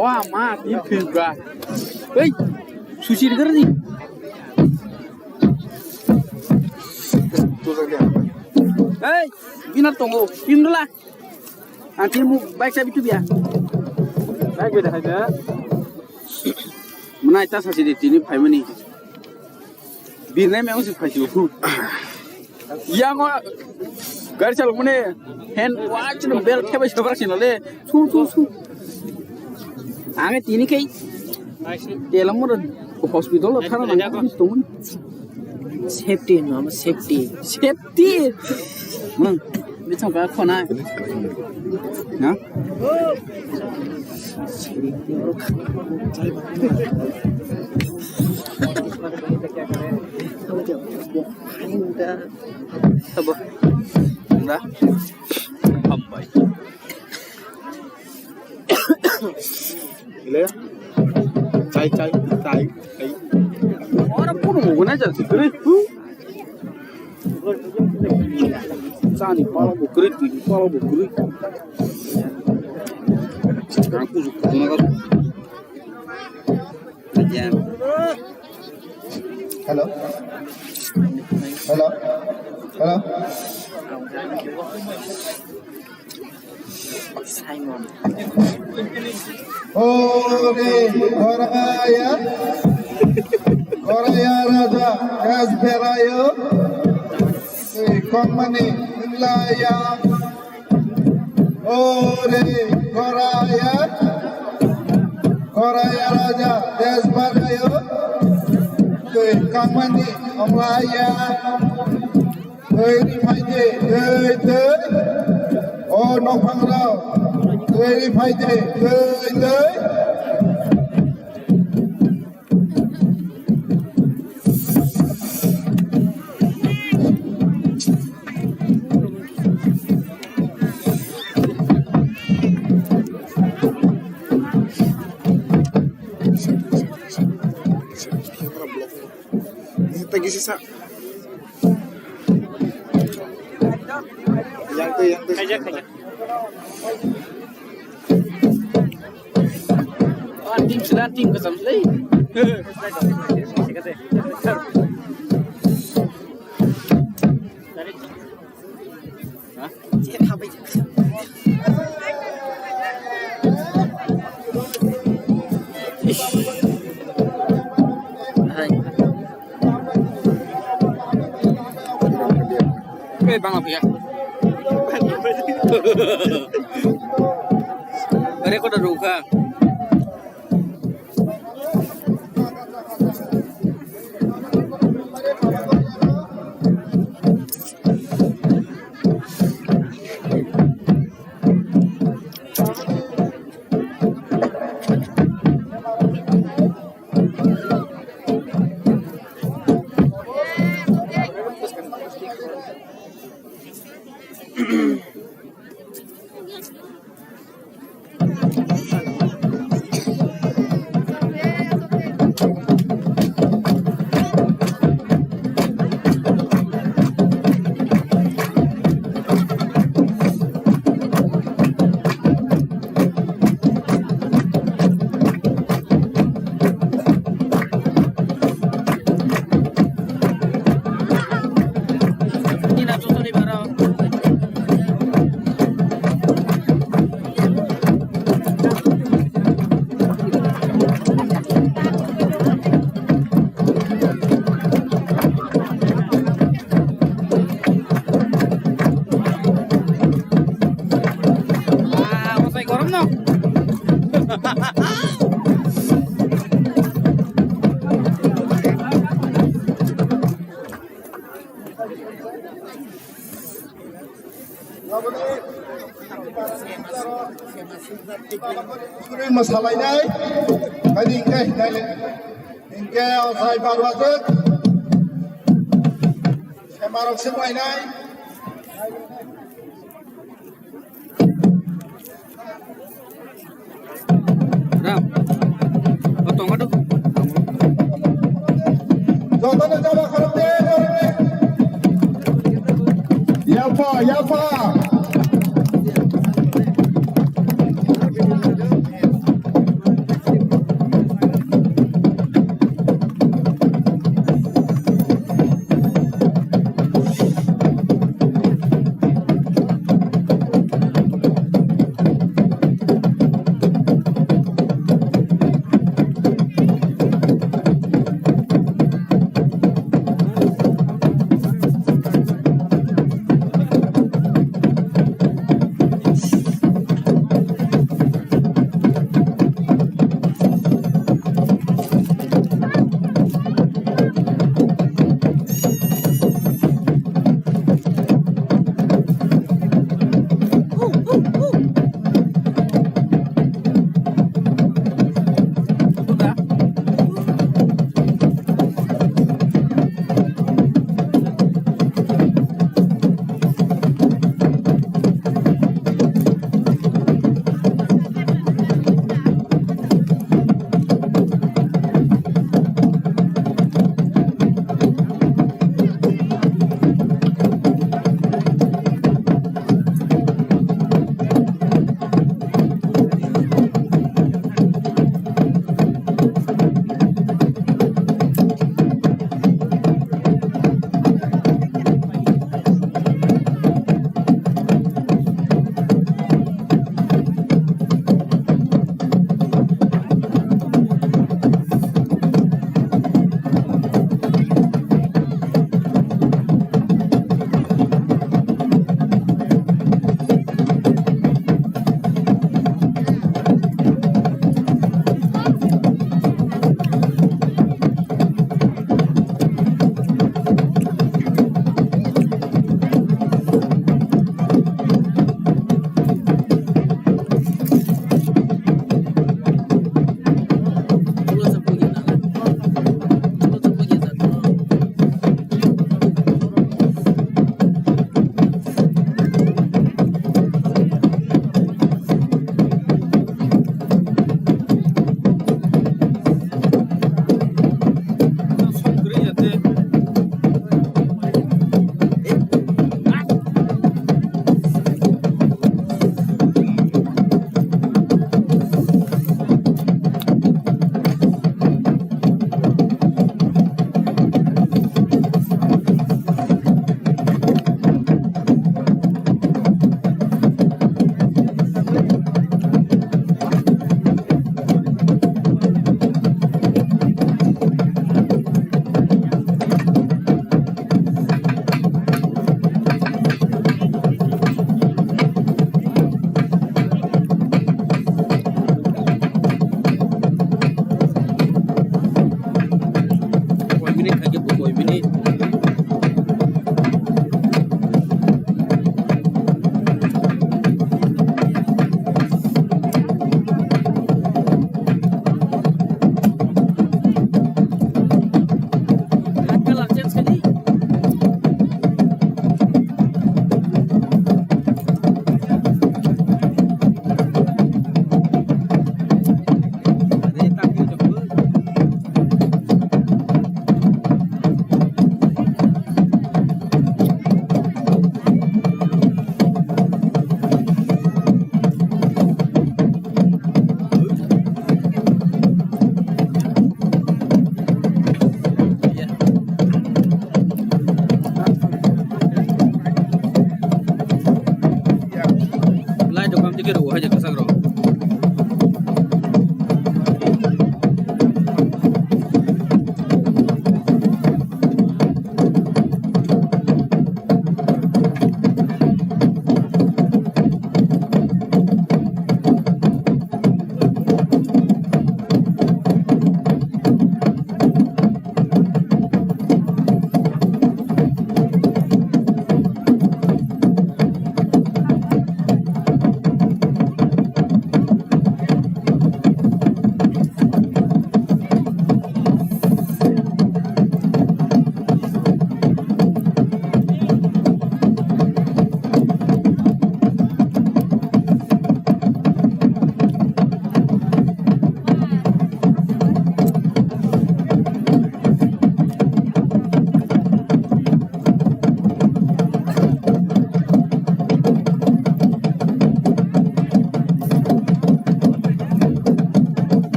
Wah, ma, ti phi ga. Hei, sushi degar ni. Hei, bina tongo, pindula. Anti mu bike sabi tu bia. Bike beda hai da. Muna ita sasi de tini phaimani. Birnai meng si phaisu. Yango gari chalok mane hand watch no bel khebai sabrak sino le. Su, su, su. Ange tini kai. Telang mo hospital lo thara nang tong. Safety no, safety. Safety. Hmm. Bichang ka khona. Na? Sabo. Na? Hambai. Ile. Chai, chai, chai, chai. Ora pun mo guna jar sikre. Chani pala bo kwrwi, twi pala bo kwrwi. Ang kuju kuju na ka. Hello. Hello? Hello? Simon. Ore Goraya, Goraya Raja, Gas Berayo, Komani Laya. Ore Goraya, Goraya Raja, Des Barayo, twi Kamani Omlaya, twi ri phaidi, twi, twi, o nokhangrok, twi ri phaidi, twi, twi. Thank you, sir. Yang tu, yang tu. Kajak, kajak. Ah, ting sila, ting kasam sila. Eh, bang apa ya? Record ada buka. Ah, masai gorom no. Suri masalainai, tadi hingke, hingke, hingke, osai barwajak, semarok semainai. Ram. O, tongo do. Jotono jaba khorokde, khorokde. Yapha, yapha.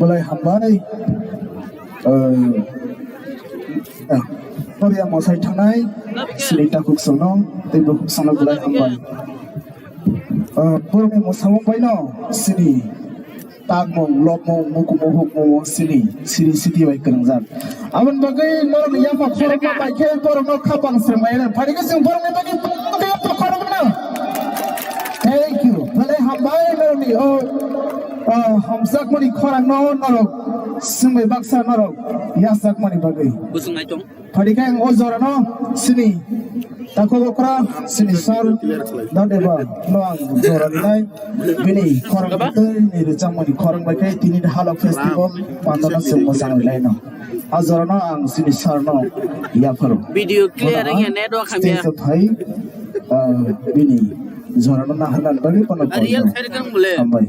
Belai hambai. Eh, eh, Korea mosai thanai sini takhuk sono, tei bukhuk sono belai hambai. Eh, borokni mosamung baino sini tangmung, lobmung, mukumu, hukmu sini, siri siti bai kwrwngjak. Aboni bagwi norokni yapha khorokma bai khe borokno khapang srwngmaya. Phani khe chwng borokni bagwi yapha khorokma. Thank you. Belai hambai norokni o, o, hamjakmani khorangno norok swngbai baksa norok yachakmani bagwi. Bwswng naitong. Phani khe ang o jorano sini takhuk okra sini sir Dadeba no ang jora rinai bini khorang tei ni rwchapmani khorang bai khe tini Halok Festival pandana chwng mwchang rinai no. A jorano ang sini sir no yapharo. Video clear wngya, network hamya. Stage o phai, ah, bini jorano naharna bagwi kono. Real khairikang bole. Hambai.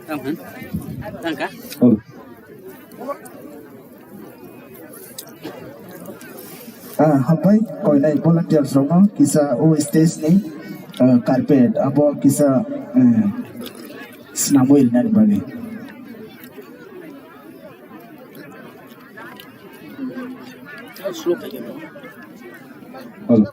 Tang, hmm? Tang ka? Oh. Ah, hambai koinai volunteers rokno kisa o stage ni, ah, carpet abo kisa, eh, swnamwi rinani bagwi. Hello.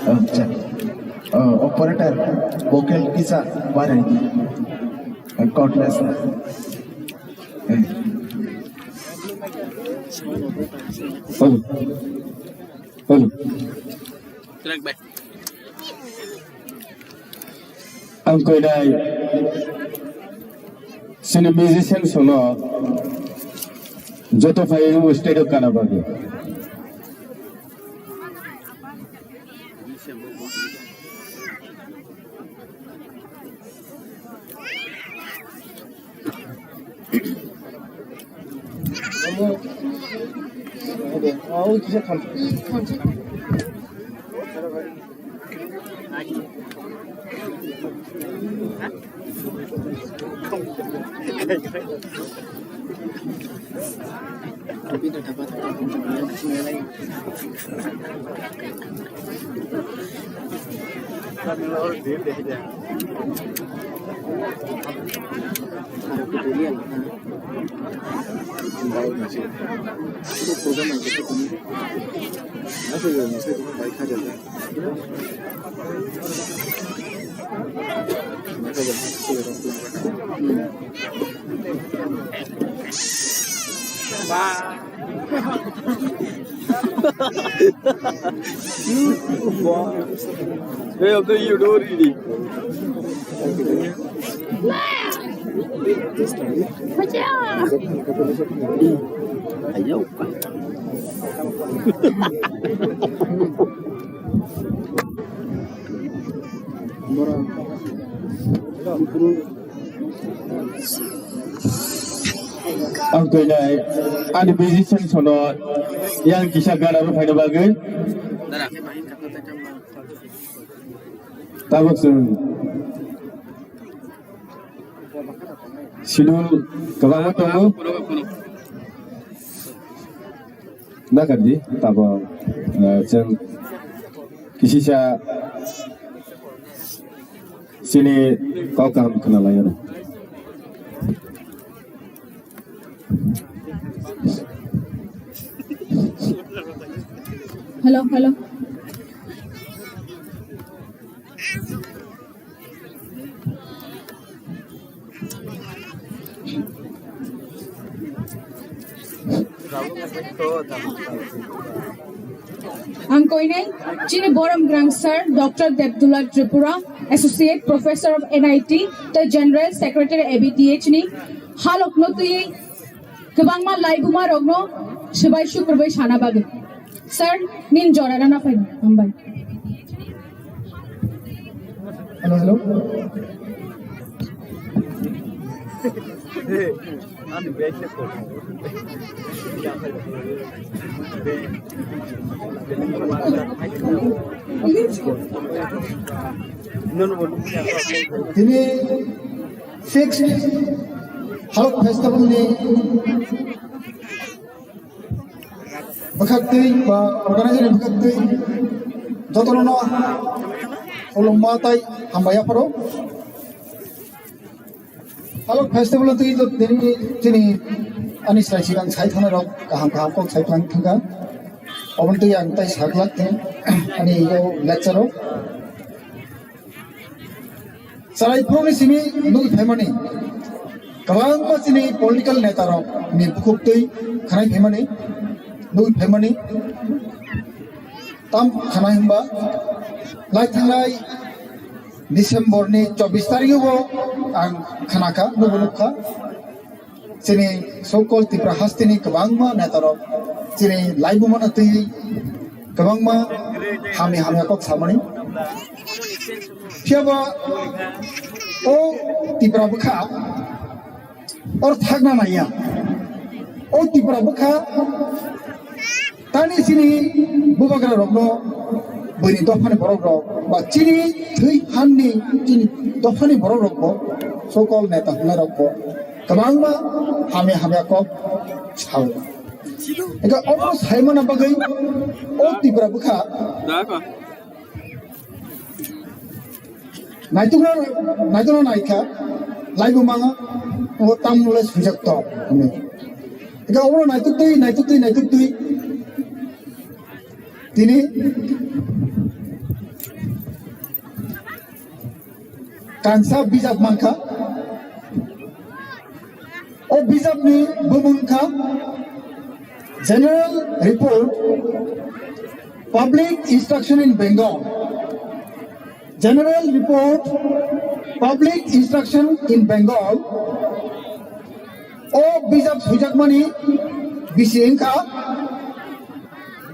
Acha. Oh, operator, vocal kisa bare di. Cordless. Hello. Hello. Track by. Ang koinai sini musician sono joto phai o stage o kana bagwi. Hey, I'm the Yudori. Ayo. Ang koinai ani musician sono yang kisa gana rw phaina bagwi. Tabuk chwng schedule kwbangma tongo. Nakardi, tabuk, eh, chwng kisisa chini kok kaham khwnalai oro. Hello, hello. Ang koinai chini borom grang sir Doctor Debdula Tripura, Associate Professor of N I T, the General Secretary A B T H ni halok no twi kwbangma laibuma rokno swbai sukrubwi sana bagwi. Sir, nin jora rana phai, hambai. Hello, hello. Tini sixth Halok Festival ni Bwkhaktwi ba organizer ni bwkhaktwi jotono no khulumma tai hambai yapharo. Halo festival twi to tini chini ani sai sigang sai thana rok kaham kaham kok sai thang thangka. Obon twi ang tai saklak thang ani yo lecture rok. Chwrai phuruni simi nugwi phaimani, kwbangma chini political neta rok ni bukhuk twi khwnai phaimani, nugwi phaimani. Tam khwnai hwnba lai thangnai December ni chobbish tarikh o ang khwnakha, nugo nukha. Chini so-called Tipra hasteni kwbangma netarok chini laibuma no twi kwbangma hamya hamya kok samani. Phiya ba o Tipra bwkha or thakna naiya. O Tipra bwkha tani chini bubagra rokno, bwini dophani borok rok ba chini thwi hanni chini dophani borok rok bo so-called neta hwnai rok bo kwbangma hamya hamya kok sao. Eka omo saimana bagwi o Tipra bwkha naitukna, naitukna naikha, laibo manga, o tamle sujak to, hwnwi. Eka omo naituk twi, naituk twi, naituk twi. Tini Kansa bijap mankha. O bijapni bumung kha General Report, Public Instruction in Bengal. General Report, Public Instruction in Bengal. O bijap sujakmani bisi wngkha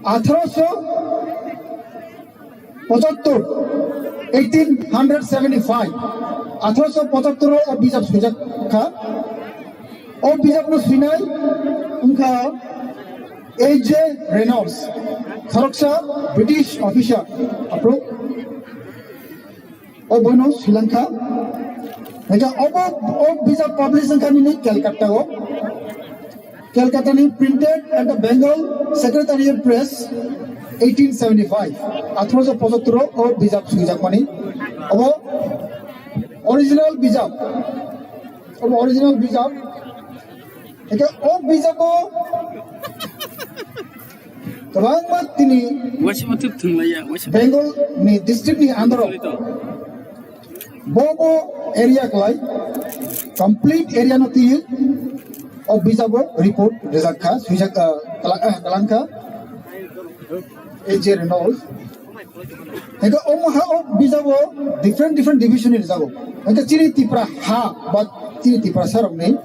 atharoso pochattor, eighteen hundred seventy five, atharoso pochattor o bijap swijak kha. O bijap no swinai wngkha A J Reynolds, khoroksa British officer, aphuru o boino swilangkha. Hingkhe obo o bijap publish wngkha nini Calcutta o. Calcutta ni printed at the Bengal Secretariat Press, eighteen seventy five. Atharoso pochattor o bijap swijakmani. Obo original bijap. Obo original bijap. Hingkhe o bijap o kwbangma tini waisa ma thwk thwnglaiya, waisa Bengal ni district ni andaro. Bo bo area klai, complete area no twi o bijabo report rijak kha, swijak, ah, kala-, ah, kalang kha. A J Reynolds. Hingkhe omo ha o bijabo different different division ni rijago. Hingkhe chini Tipra ha ba chini Tipra sarok ni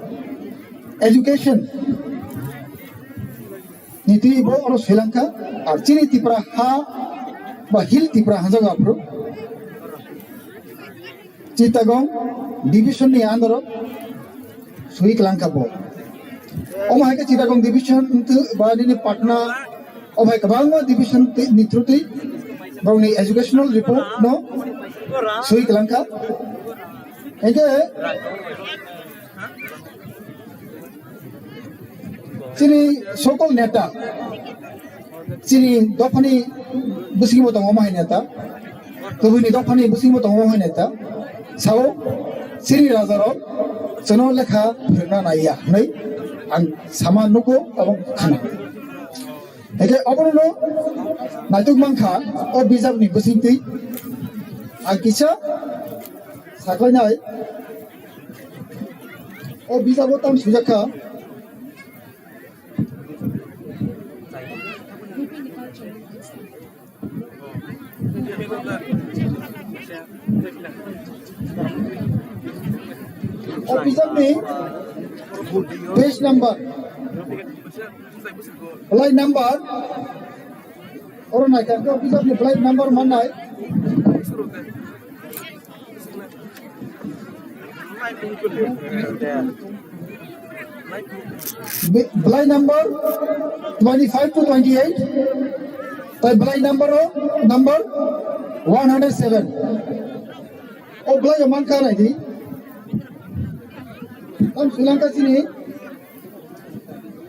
education ni twi bo oro swilangkha, ar chini Tipra ha ba Hill Tipra hanjago aphuru Chittagong division ni under o swi kwlangkha bo. Omo hai khe Chittagong division wngthu ba nini Patna, omo hai kwbangma division twi, ni through twi borokni educational report no swi kwlangkha. Hingkhe chini so-called neta, chini dophani bwsingbo tongo omo hai neta, kubuni dophani bwsingbo tongo omo hai neta, sao chini rajarok chwngno lekha phwrwngna naiya hwnwi ang sama nugo abo khana. Hingkhe obono naituk mankha o bijapni bwsingtwi ang kisa saklainai. O bijabo tam swijak kha. O bijapni page number, line number, oro naikha, o bijapni line number mannai. Bi-, belai number twenty five to twenty eight, tai belai number o number one hundred seven. O belai o mankha naidi. Tam Sri Lanka chini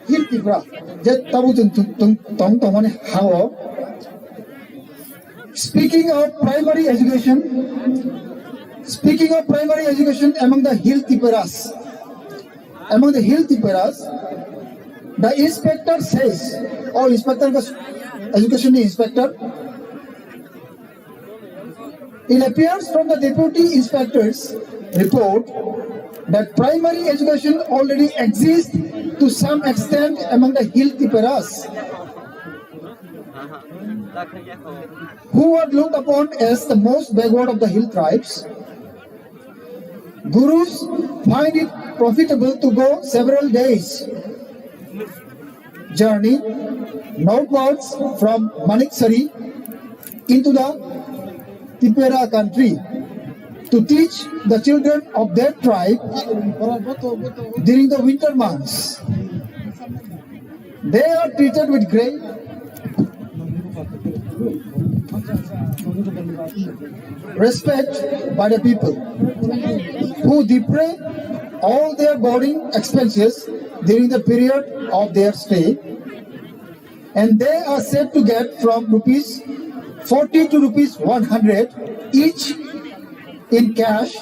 Hill Tripura, je tabuk chwng tong tong tongmani ha-o. Speaking of primary education, speaking of primary education among the Hill Tripuras, among the Hill Tripuras, the inspector says, oh, inspector ka education ni inspector, it appears from the deputy inspector's report that primary education already exists to some extent among the Hill Tripuras, who are looked upon as the most backward of the hill tribes. Gurus find it profitable to go several days journey northwards from Maniksari into the Tipera country to teach the children of their tribe during the winter months. They are treated with great respect by the people who defray all their boarding expenses during the period of their stay, and they are said to get from rupees forty to rupees one hundred each in cash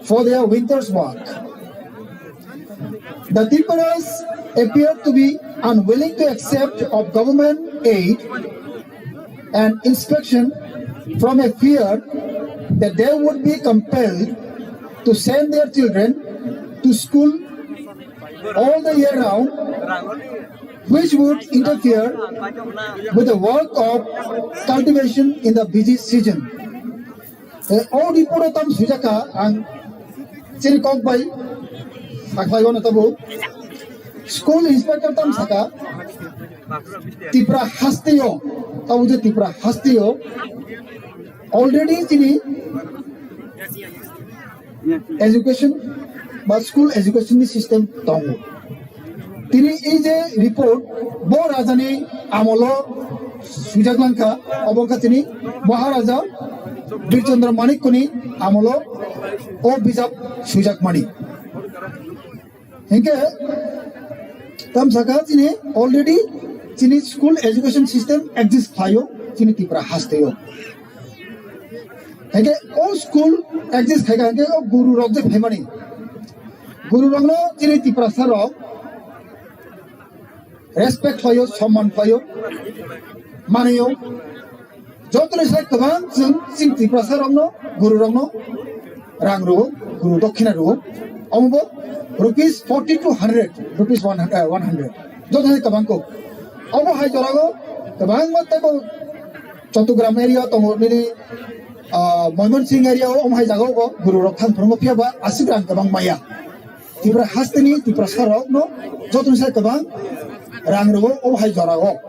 for their winter's work. The Tiparas appear to be unwilling to accept of government aid and inspection from a fear that they would be compelled to send their children to school all the year round, which would interfere with the work of cultivation in the busy season. Eh, o report o tam swijak kha, ang chini kok bai sakhlai wano tabo. School inspector tam saka, Tipra hasteo, tabo je Tipra hasteo already chini education ba school education ni system tongo. Tini ei je report bo rajani amolo swijak langkha, obo wngkha tini Maharaja Birchandra Manikko ni amolo o bijap swijak mani. Hinkhe tam saka chini already chini school education system exist khlaio chini Tripura hasteo. Hinkhe o school exist khaikha hinkhe o guru rok je phaimani. Guru rokno chini Tiprasa rok respect khlaio, somman khlaio, manio. Jotoni sai kwbang chwng chini Tiprasa rokno, guru rokno rang rwo, guru dokhina rwo. Omo bo rupees forty to hundred, rupees one hundred, eh, one hundred. Jotoni kwbang ko. Omo hai jorago kwbangma teibo Chattogram area tongo nini, ah, Moimon Singh area o omo hai jaga o guru rok thang phwrwngo phiya ba aswk rang kwbang maya. Tripura hasteni Tiprasa rokno jotoni sai kwbang rang rwo o hai jorao.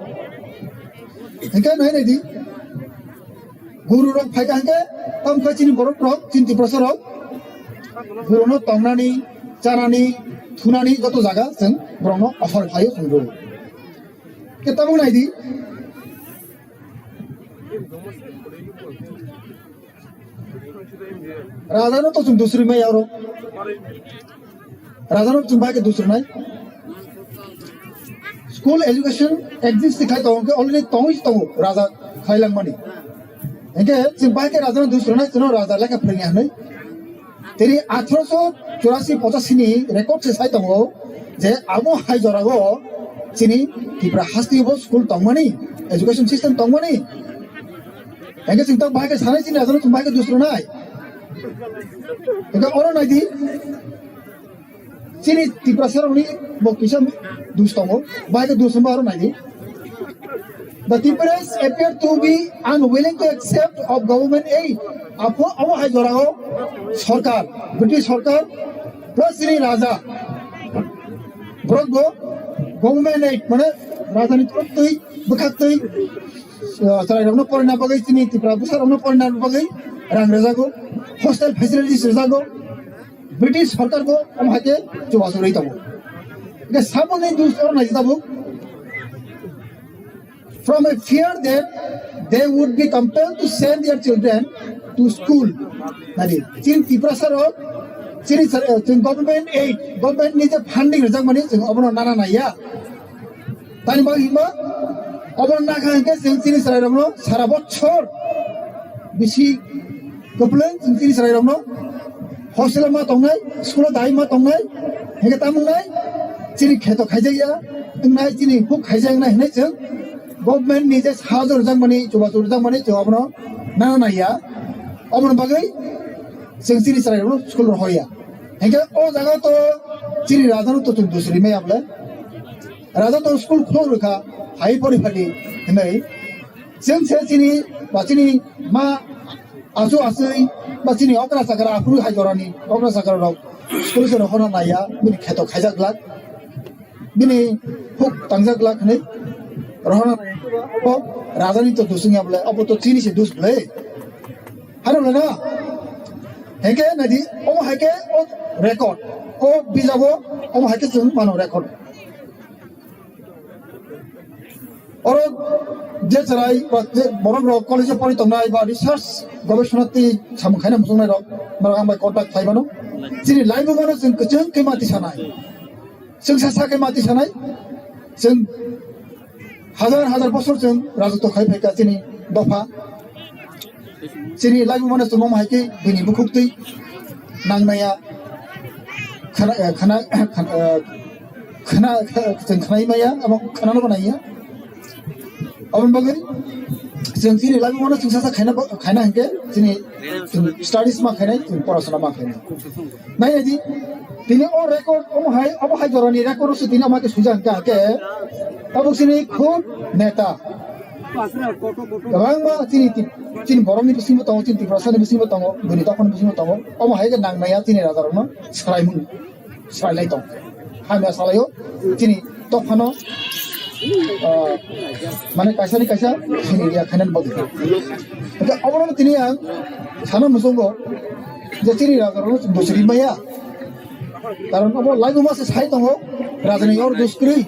Hinkhe nai nai di, guru rok phaikha hinkhe tamo khe chini borok rok chini Tiprasa rok guru no tongnani, chanani, thunani joto jaga chwng borok no offer khlaio chwng rwo. Khe tabuk nai di. Raja no to chwng dusri mai aro. Raja no chwng bai khe dusri nai. School education exist khai tongo khe already tongwi tongo raja khai langmani. Hinkhe chwng bai khe raja no dusri nai, chwng raja lekha phwrwngya hinwi. Tini athroso churasi pochasi ni record se sai tongo je abo hai jorao chini Tripura hasteo bo school tongmani, education system tongmani. Hinkhe chwng tok bahai khe sanai chini raja no chwng bahai khe dusro nai. Hinkhe oro nai di. Chini Tiprasa rokni bo kisa dus tongo, bahai khe dus wngma oro nai di. The Tiprans appear to be unwilling to accept of government aid. Abo, abo hai jorao sorkar, British sorkar plus chini raja borok bo government aid mane rajani twi bwkhaktwi, ah, chwrairokno porina bagwi chini Tripura bwsarokno porina bagwi rang rwjago, hostel facilities rwjago. British sorkar bo omo hai khe chubachu rwi tongo. Hingkhe samoni dus oro nai tabuk. From a fear that they would be compelled to send their children to school. Nadi, chini Tiprasa rok, chini sar-, eh, chini government aid, government ni je funding rijak mani, chini obono nana naiya. Tani bagwi hima, obo nakha hwnkhe chwng chini chwrairokno sara bochor bisi kwplwng chwng chini chwrairokno hostel ma tongnai, school o dai ma tongnai, hwnkhe tamo wngnai chini kheto khaijakya wngnai, chini huk khaijak wngnai hwnwi chwng government ni je sahajo rwjakmani, chubachu rwjakmani chwng abono nana naiya. Oboni bagwi chwng chini chwrairokno school rohoya. Hwnkhe o jaga to chini raja no to chwng dusri maya bole. Raja to school khulok rwkha, hai pori phadi hinwi. Chwng se chini ba chini ma achu achwi ba chini okra chakra aphuru hai jorani okra chakra rok school se rohorna naiya, bini kheto khaijak glak, bini huk tangjak glak hinwi rohorna naiya. Obo raja ni to dusung ya bole, obo to chini se dus bole. Hano le na? Heke nadi, omo heke o record. O bijabo, omo heke chwng mano record. Oro je chwrai ba je borok rok college o pori tongnai ba research gobesona tei samung khaina muchungnai rok, norok ang bai contact khai mano. Chini live o mano chwng kwchwng khe mati sanai. Chwng sa sa khe mati sanai. Chwng hazar hazar bosor chwng rajotw khai phaikha chini dopha. Chini live o mano chwng omo hai khe bini bukhuk twi nang naiya. Khana, eh, khana, khana, eh, khana, chwng khnai maya, abo khana no naiya. Aboni bagwi chwng chini live o mano chwng sa sa khaina bo, khaina hwnkhe chini chwng studies ma khainai, chwng porasona ma khainai. Nai di, tini o record, omo hai, omo hai jorani record o se tini omo hai khe swijak hwnkhe, hwnkhe tabuk chini khud neta. Kwbangma chini ti-, chini borokni bisingo tongo, chini Tiprasani bisingo tongo, bini dophani bisingo tongo. Omo hai khe nang naiya chini rajarokno swraimung. Swrailai tong. Hamya salaio, chini dophano, ah, mane kaisa ni kaisa, chini ya khainan bagwi. Hwnkhe obono tini ang sana muchungo, je chini rajarokno dusri maya. Karon obo laibuma se sai tongo, rajani yor dus kwrwi.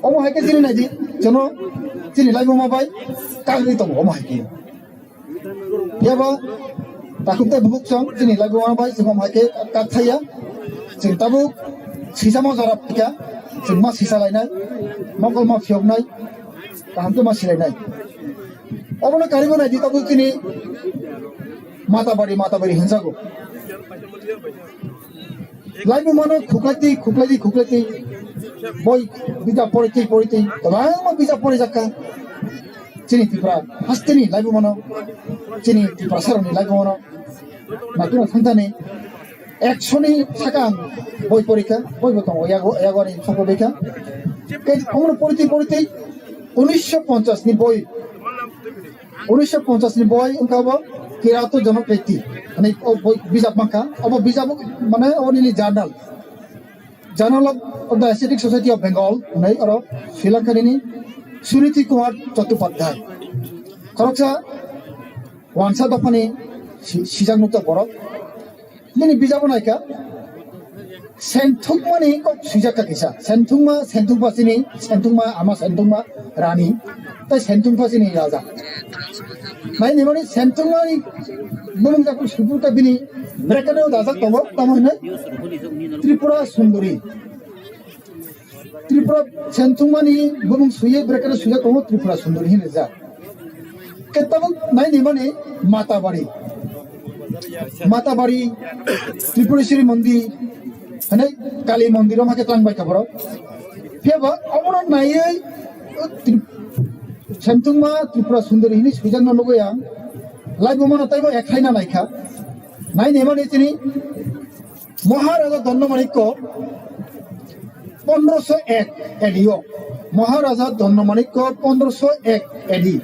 Omo hai khe chini naidi, jono chini laibuma bai kagwi tongo, omo hai khe. Phiya bo takhuk tei bukhuk chwng chini laibuma bai chwng omo hai khe kak thaiya. Chwng tabuk sisamo jora phaikha, chwng ma sisa lainai, mokol ma phiyoknai, kaham khe ma silainai. Obono karwi bo naidi tabuk chini Matabari, Matabari hwnjago. Laibumano khuklaitwi, khuklaitwi, khuklaitwi. Boi bijap poritwi, poritwi. Kwbangma bijap porijakha. Chini Tripura hasteni laibumano. Chini Tiprasarokni laibumano. Naitugna thangthani. Ekshoni sakang boi porikha. Boibo tongo yago, yago ani sokro bekha. Kei omono poritwi, poritwi. Unisho ponchas ni boi. Unisho ponchas ni boi wngkha bo Kiratu Jonokriti. Ani o boi bijap mankha. Obo bijap mane o nini journal. Journal of, of the Asiatic Society of Bengal, hinwi oro swilankha nini Suriti Kumar Chattopadhyay. Khoroksa wansa dophani si-, sijak nukjak borok. Nini bijabo naikha, Senthungmani kok swijak kha kisa. Senthungma, Senthungma chini, Senthungma ama Senthungma rani, tei Senthungma chini raja. Nai ni mani Senthungmani bumung jaku sibur kha bini bracket o dajak tongo, tamo hwnwi Tripura Sundari. Tripura Senthungmani bumung suye bracket o swijak tongo Tripura Sundari hinwi rijak. Khe tabuk nai ni mani Matabari. Matabari, Tripureswari Mondir, hwnwi Kali Mondir o ma khe tlang bai kha borok. Phiya ba omono naiwi, o Tri-, Senthungma Tripura Sundari hinwi swijakno nugwi ang. Laibumano taibo ekhaina naikha. Nai ni mani chini Maharaja Dondamanikko pondroso ek A D o. Maharaja Dondamanikko pondroso ek A D.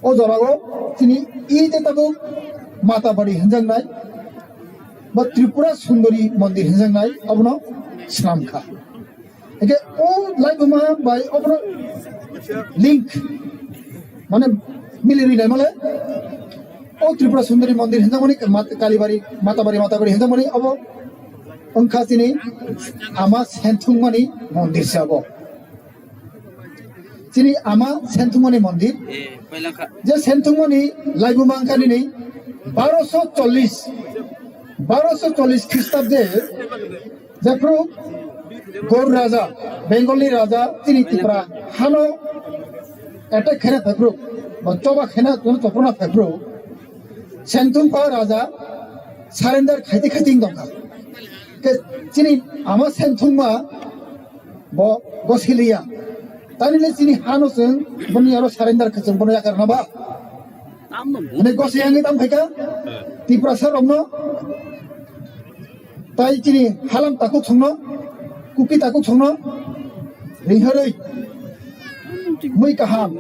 O jorao chini i je tabuk Matabari hinjaknai ba Tripura Sundari Mondir hinjaknai abono swnamkha. Hingke o laibuma bai obono link, mane, mili rinai male, o Tripura Sundari Mondir hinjakmani, Mat-, Kalibari, Matabari, Matabari hinjakmani obo wngkha chini ama Senthungmani mondir se obo. Chini ama Senthungmani mondir. Je Senthungmani laibuma wngkha nini baroso chollish, baroso chollish Khristabde Jephru Gor Raja, Bengali Raja, chini Tripura hano attack khaina phaiphru, ba choba khaina, chopurna phaiphru, Senthungma Raja surrender khaiti khaiti wng tongkha. Ke chini ama Senthungma bo gosiliya. Tani le chini hano chwng boni aro surrender khe chwng bono yakar na ba? Hwnwi gosiyangwi tam khaika Tiprasa rokno. Tai chini halam takhuk songno, kuki takhuk songno ringharwi mui kaham,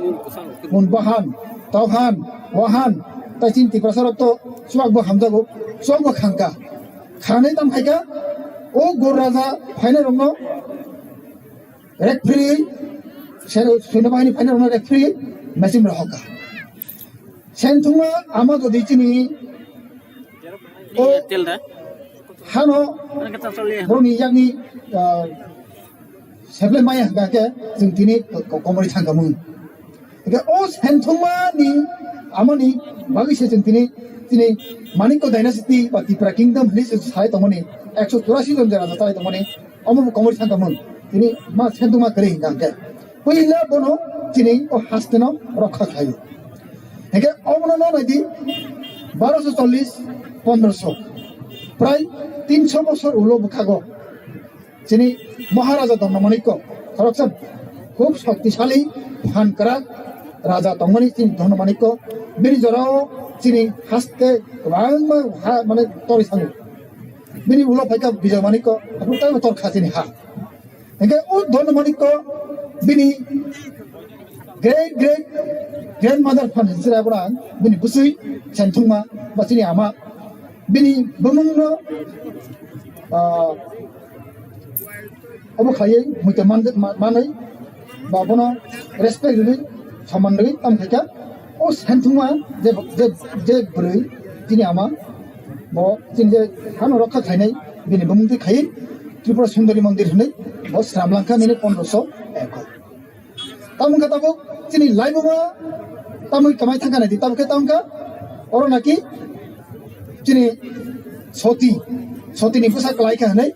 mun bahan, tauhan, wahan, tai chini Tiprasa rok to chuak bo hamjago, chuak bo khangka. Khanai tam khaika, o Gor Raja phainai rokno rek phri, se-, Seno Bahini phainai rokno rek phri, machine rok hoka. Senthungma ama jodi chini o hano borokni yakni, ah, seple maya hwnkha khe chwng tini ko-, komorwi thangkha mung. Hwnkhe o Senthungma ni amoni bagwi se chwng tini, tini Manikya dynasty ba Tipra kingdom hinwi se sai tongmani, ekso churasi jon je raja chai tongmani, omo bo komorwi thangkha mung. Tini ma Senthungma kwrwi hwnkha hwnkhe. Puila bono chini o hasteno rokha khlaio. Hingke obono no naidi, barosho chollish, pondrosho, prai tinsho bosor ulo bwkhago chini Maharaja Dhanamanikko, khoroksa khub shoktisali phan kwrak raja tongmani chini Dhanamanikko, bini jorao chini haste kwbangma ha, mane, tori sango. Bini ulo phaikha Bijoy Manikko, aphuru taibo torkha chini ha. Hingke o Dhanamanikko bini great great grandmother phan hinwi chwrai borang bini bwswi Senthungma ba chini ama bini bumungno, ah, obo khlaiwi muitu man-, ma-, manwi ba bono respect rwwi, soman rwwi tamo khaikha. O Senthungma je, je, je bwrwi chini ama, bo chini je hano rokha khainai, bini bumung twi khai Tripura Sundari Mondir hinwi bo sram langkha nini pondrosho eko. Tamo khe tabuk chini laibuma tamwi kamai thangkha naidi, tabuk khe tamo kha oro naki chini soti, sotini bwsa kwlai kha hinwi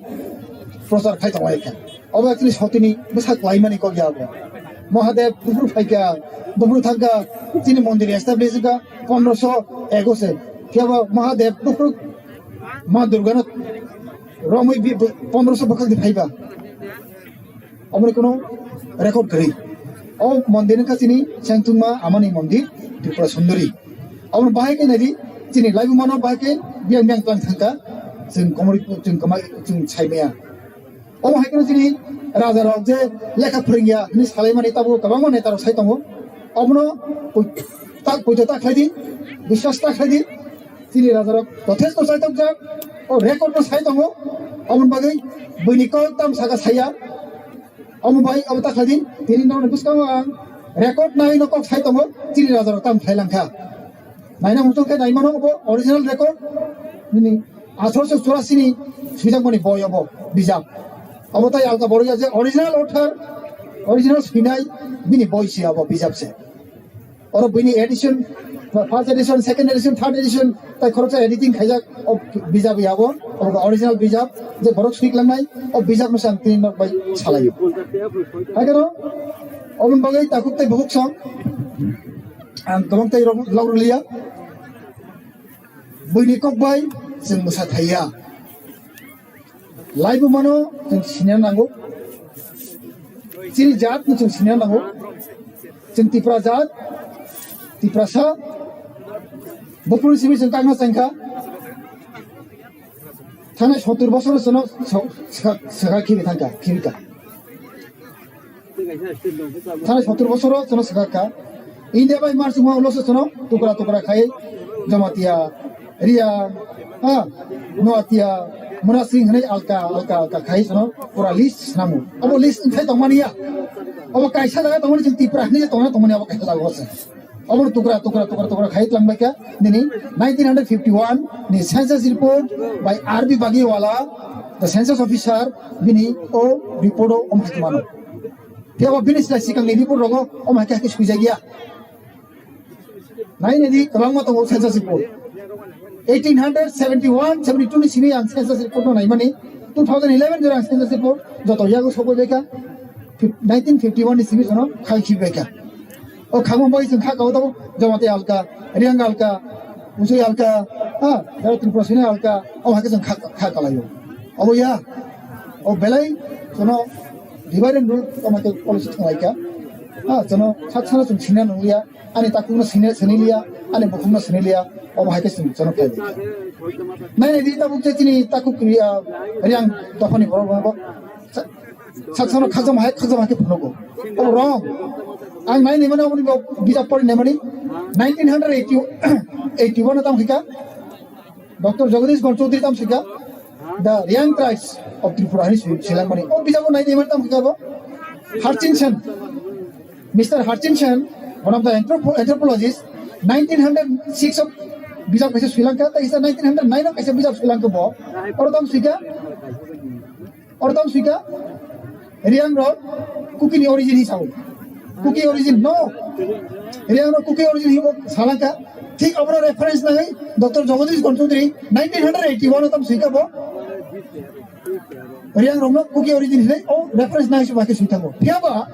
prochar khai tongo kha. Obo chini sotini bwsa kwlaimani kok ya bo. Mahadev buphuru phaikha, buphuru thangkha, chini mondir establish kha pondrosho eko se. Phiya bo Mahadev buphuru Ma Durgano romwi bi-, bu-, pondrosho bwkhak di phaiba. Oboni kono record kwrwi. O mondir wngkha chini Senthungma amani mondir Tripura Sundari. Oboni bahai khe naidi chini laibumano bahai khe biyang biyang tlang thangkha. Chwng komori, chwng kwmai, chwng saimaya. Omo hai kheno chini raja rok je lekha phrwngya hinwi salaimani tabuk kwbangma neta rok sai tongo. Obono poi-, tak poito ta khlai di, biswas ta khlai di. Chini raja rok jothesto chaitokjak, o record no sai tongo. Oboni bagwi buini kok tam saka saya. Omo bai obo ta khlai di, tini nokni bwskango ang record nai no kok sai tongo, chini raja rok tam khlai langkha. Naina muchung khe naimano obo original record. Nini athroso churasi ni swijak mani boi obo bijap. Obo tai alka boro ya je original author, original swinai bini boi si obo bijap se. Oro bini edition, first edition, second edition, third edition, tai khoroksa editing khaijak o bijap ya obo, obo original bijap je borok swik langnai o bijap no sang tini nok bai salai. Hai kano, oboni bagwi takhuk tai bukhuk song. Ang kwbang tai rok log rwliya. Buini kok bai chwng bwsa thaiya. Laibumano chwng sina nango. Chini jat no chwng sina nango. Chwng Tipra jat, Tiprasa. Buphuru simi chwng kakna chengkha. Thanai sottur bosor chwngno so-, swkha, swkha khibi thangkha, khibika. Thanai sottur bosoro chwngno swkakha. India bai mar chwngma ulo se chwngno tukra tukra khai Jamatia, Riya, ha, Noatia, Munasing hinwi alka alka alka khai chwngno pura list swnamo. Abo list wngthai tongmani ya. Abo kaisa jaga tongmani chwng Tipra hinwi tongna tongmani abo kaisa jaga o se. Obo tukra tukra tukra tukra khai twlang bai kha nini nineteen hundred fifty-one ni census report by R B Bagiwala, the census officer, bini o report o om hai mano. Tei obo bini sila sikang ni report rogo om hai khe suijak ya. Nai nai di kwbangma tongo census report. Eighteen hundred seventy-one seventy-two ni simi ang census report no naimani. Two thousand eleven jora ang census report joto yago sokoi baikha, fif-, nineteen fifty-one ni simi jono khai khi baikha. O khangma bai chwng kha kao tabo Jamatia alka, Reang alka, Usui alka, ha, aro Tripura Sina alka, o hakhe chwng kha, kha kalaio. Obo ya, o belai jono divide and rule tamo khe policy thanglaikha. Ha, jono sak sana chwng sina nungya. Ani takhukno sini, sini liya, ani bukhukno sini liya, obo hai khe chwng jono khlai di. Nai nai di tabuk je chini takhuk ri-, ah, Reang dophani borok rok bo sa-, sak sano khajama hai, khajama hai khe phunugo. Obo wrong. Ang nai nai mani oboni bo bijap pori nai mani nineteen hundred eighty, eighty-one o tamo khe ka Doctor Jagadish Gankar Chaudhary tamo khe ka The Reang Tribes of Tripura hai si-, silang mani. O bijap o nai nai mani tamo khe ka bo Harchin Sen. Mister Hutchinson, one of the anthropo-, anthropologist, nineteen hundred six o bijap kaisa sui langkha, tei kisa nineteen hundred nine o kaisa bijap sui langkha bo. Oro tamo sui kha, oro tamo sui kha, Reang rok Kuki ni origin hi sao. Kuki origin, no. Reang rok Kuki origin hi bo sa langkha. Thik obono reference nai Doctor Jagadish Gankar Chaudhary nineteen hundred eighty-one o tamo sui kha bo. Reang rokno Kuki origin hinwi o reference nai se bai khe sui thango. Phiya ba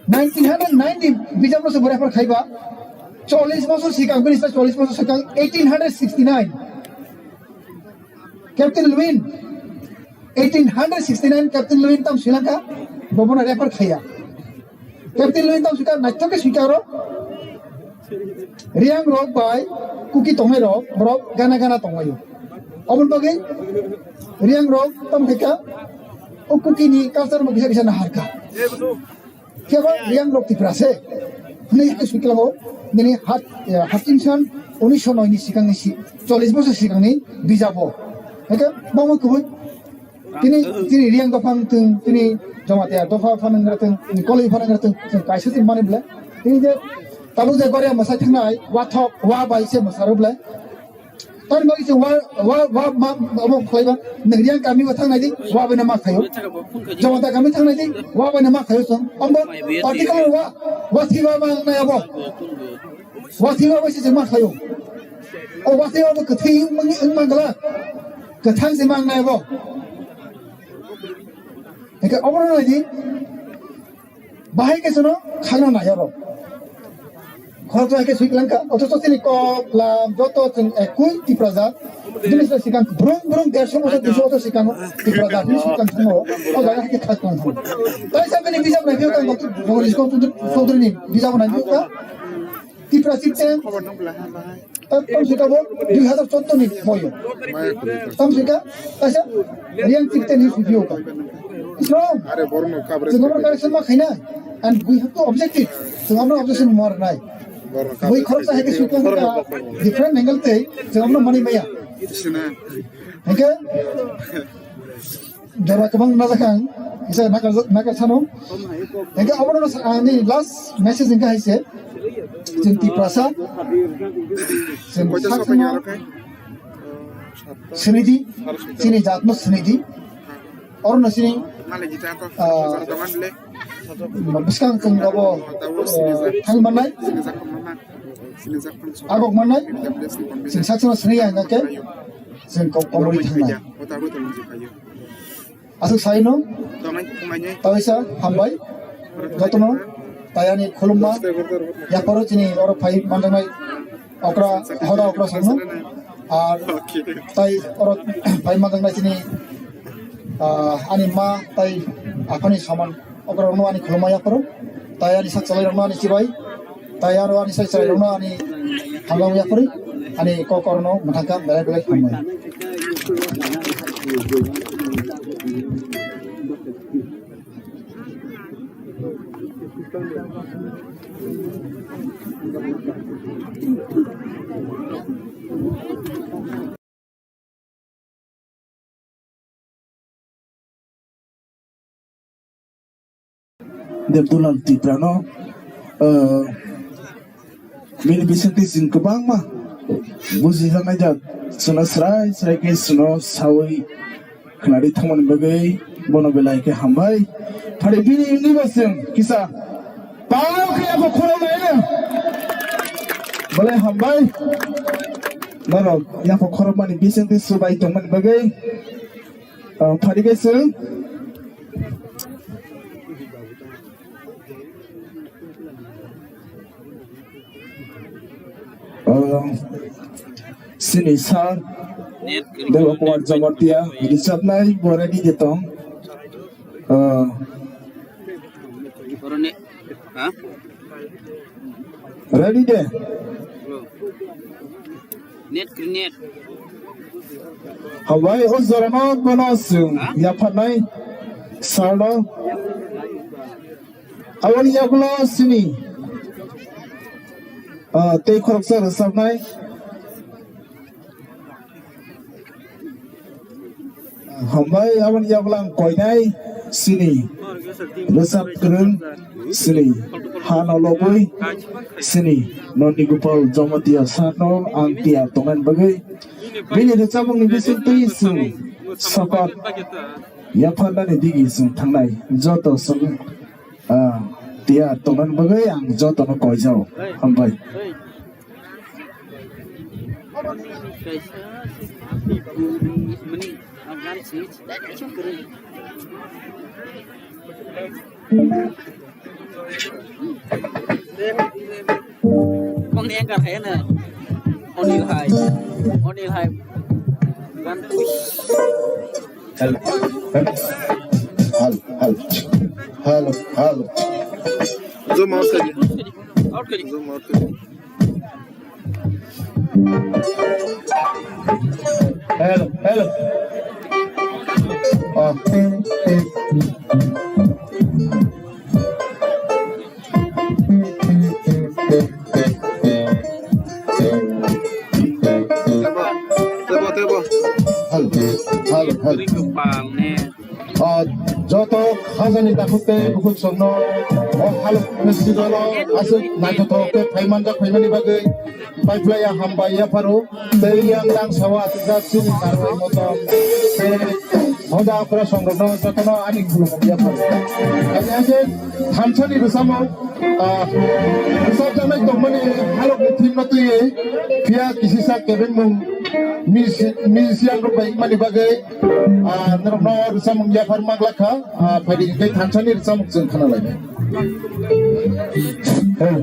nineteen hundred nine ni bijapno se bo refer khaiba chollish bosor sikang, bini sita chollish bosor sikang eighteen hundred sixty-nine Captain Lewin, eighteen hundred sixty-nine Captain Lewin tam Sri Lanka, bobono refer khaiya. Captain Lewin tam sui kha, naithok khe sui kha oro. Reang rok bai Kuki tongnai rok, borok gana gana tonglaio. Oboni bagwi Reang rok tam khe kha, o Kuki ni culture bo kisa kisa nahar kha. Khe bo Reang rok Tipra se. Hwnwi khe sui kha o, nini hat, eh, Hutchinson unisho noi ni sikang ni si, chollish bosor sikang ni bijap o. Hake bo mo kubui Tini, tini Reang dophang thung, tini Jamatia dopha phanangra thung, tini Koloi phanangra thung, chwng kaisa se mani bwle. Tini je tabuk je Goria mwsai thangnai, wa thok, wa bai se mwsaro bwle. Tamni bagwi chwng wa, wa, wa ma, obo khlaiba, nwng Reang kami bo thangnai di, wa bai no ma khaio. Jamata kami thangnai di, wa bai no ma khaio chwng. Ombo particular wa, wa thiba ma nai abo. Wathiba bai se ma khaio. O wathiba bo kwthwi wng mangla. Kwthang se mang nai bo. Hingke obo no nai di. Bahai ke sono khangna nai oro. Khorok hai ke sui langka. Othocho chini kok lam joto chwng ekui Tipra jat. Bini se sikang brung brung derso bosor duiso bosor sikang Tipra jat ni sikang thango. O jaga hai ke khak tong thango. Tai sa bini bijap nai pio ka Doctor Jagadish Kaur Chaudhary ni bijap nai pio ka. Tipra chieftain, tam, tam sika bo dui hazar choudo ni boyo. Tam sika, kaisa Reang chieftain hi sujiyo ka. It's wrong. Are borno kabre. Chwng abo correction ma khaina. And we have to objective. Chwng abo objection ma rwnai. Borno kabre. Bui khoroksa hai khe suikha different angle tei chwng abo mani maya. Sina. Hingke Jora kwbang najakha ang, kisa nakar, nakar sano. Hingke abono sa-, ani last message hingke hai se, chwng Tiprasa, chwng sakchangno sinidi, chini jatno sinidi, orono chini, ah, bwskang chwng abo, eh, thang mannai, agok mannai, chwng sakchangno siniya hingke, chwng ko-, komorwi thangnai. Aswk sai no. Taisa hambai. Jotono tai ani khulumma. Yaparo chini oro phai manjaknai okra, hoda okra songno. Ar tai oro phai manjaknai chini, ah, ani ma tai aphani soman. Okra rokno ani khulumma yaparo. Tai ani sak chalai rokno ani chibai. Tai aro ani sai chwrairokno ani hamjakma yaphari ani kok orono mwthangkha belai belai hambai. Debdulal Tripura no, ah, bini bisingtwi chwng kwbangma bujijaknai jak, chwngno srai srai khe chwngno saui khwnari thangmani bagwi bono belai khe hambai. Phari bini wngwi bo chwng kisa pao khe abo khoroknai no belai hambai. Norok yaphang khorokmani bisingtwi swbai tongmani bagwi, ah, phaikhe chwng, ah, chini sir Dewa Kumar Jamatia rwchapnai bo ready de tong. Ah. Boroni, ha? Ready de? Bro. Net grenade. Hambai, o jorano bono chwng, ha? Yapharnai sir no. Aboni yagulo chini, ah, tei khoroksa rwchapnai. Hambai, aboni yagulang koinai chini rwchap kwrwng, chini hano lobwi, chini Nondi Gopal Jamatia sir no ang tiyar tongmani bagwi. Bini rwchapmungni bisingtwi chwng sokat yapharnani digi chwng thangnai. Joto chwng, ah, tiyar tongmani bagwi ang jotono koijao. Hambai. Bang ni anchor hai na. Onil hai. Onil hai. Gan push. Hello. Hello. Hello. Hello. Hello. Zoom out kariye. Out kariye. Zoom out kariye. Hello, hello. Ah. Tebo, tebo, tebo. Hello, hello, hello. Ah, joto khajani takhuk tei bukhuk songno o halok festival o aswk naithothok khe phaimanjak phaimani bagwi paiphlaiya hambai yapharo tei yang tang sawa aswkjak chini karwi motom tei hoda aphra songrokno jotono ani khulumung yapharo. Ani age thansani rwchapmung, ah, rwchapjaknai tongmani halokni theme no twiwi phiya kisisa kebengmung misi-, musician rok bai wngmani bagwi, ah, norokno rwchapmung yaphar manglak kha, ah, phaidi hwnkhe thansani rwchapmung chwng khna lainai. Hey.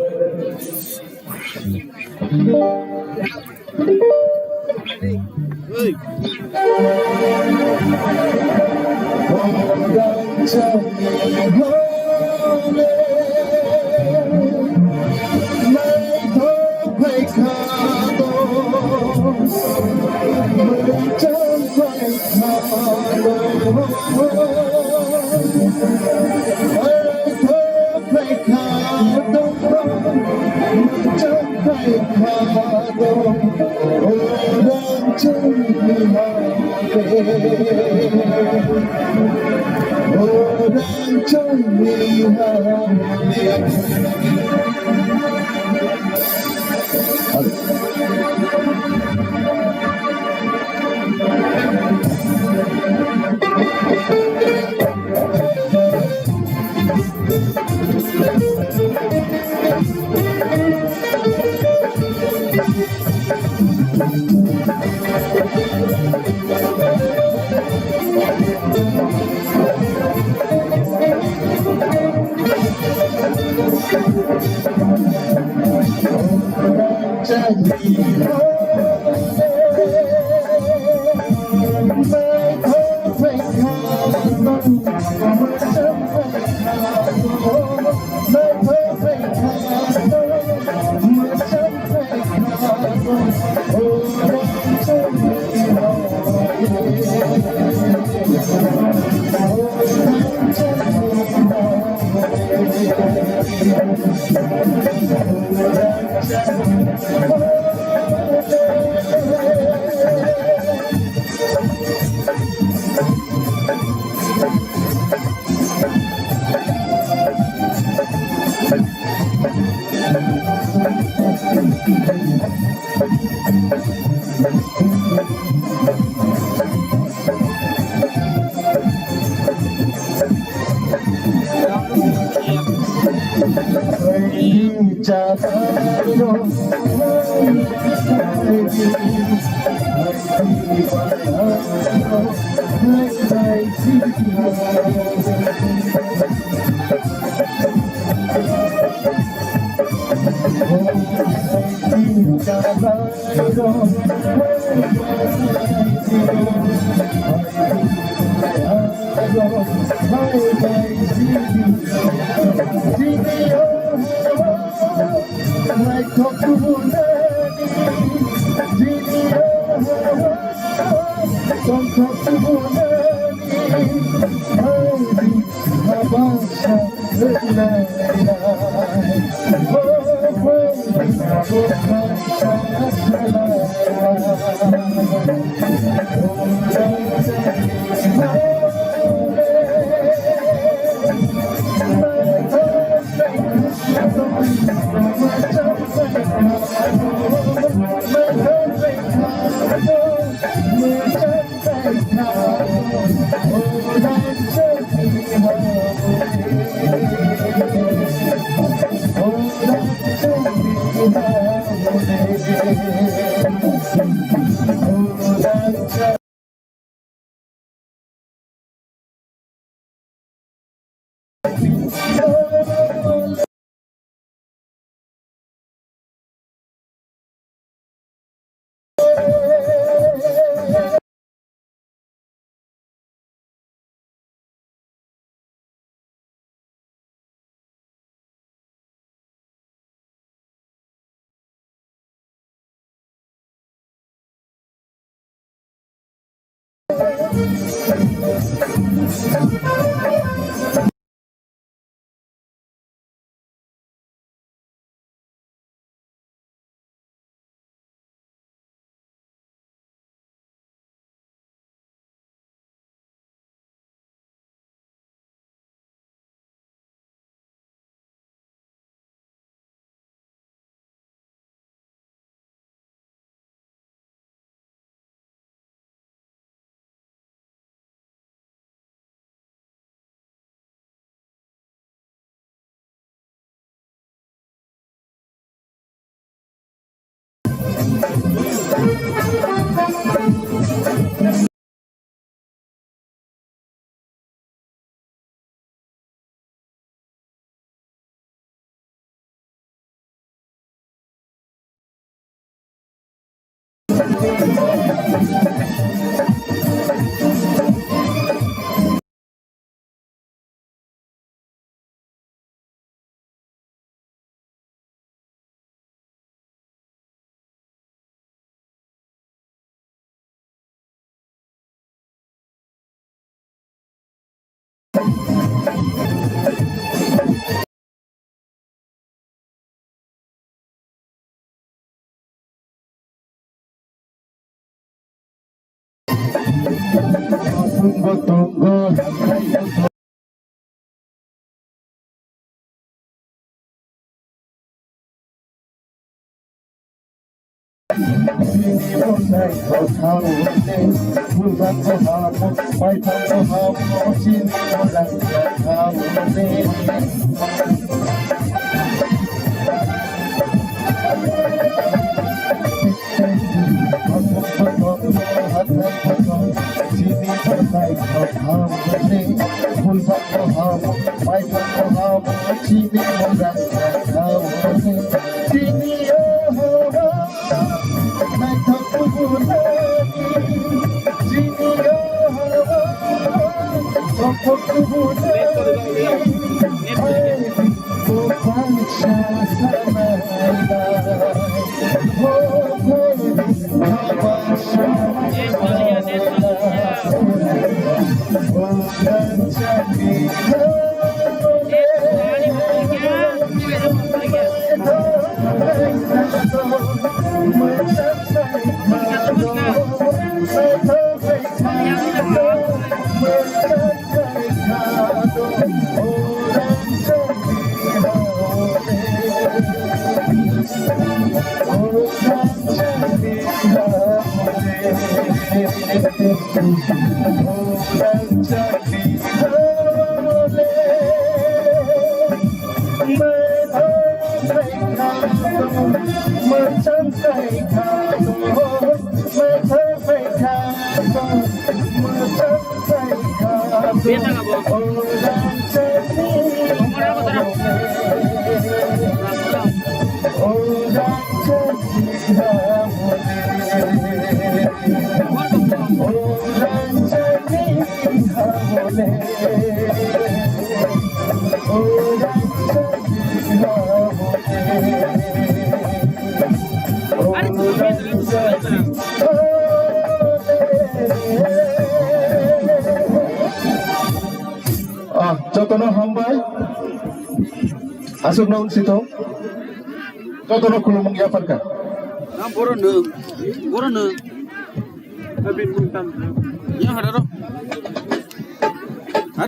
Ah, jotono hambai. Aswkno wng sithok. Jotono khulumung yapharkha. Borok nwng, borok nwng. Yang hadarok.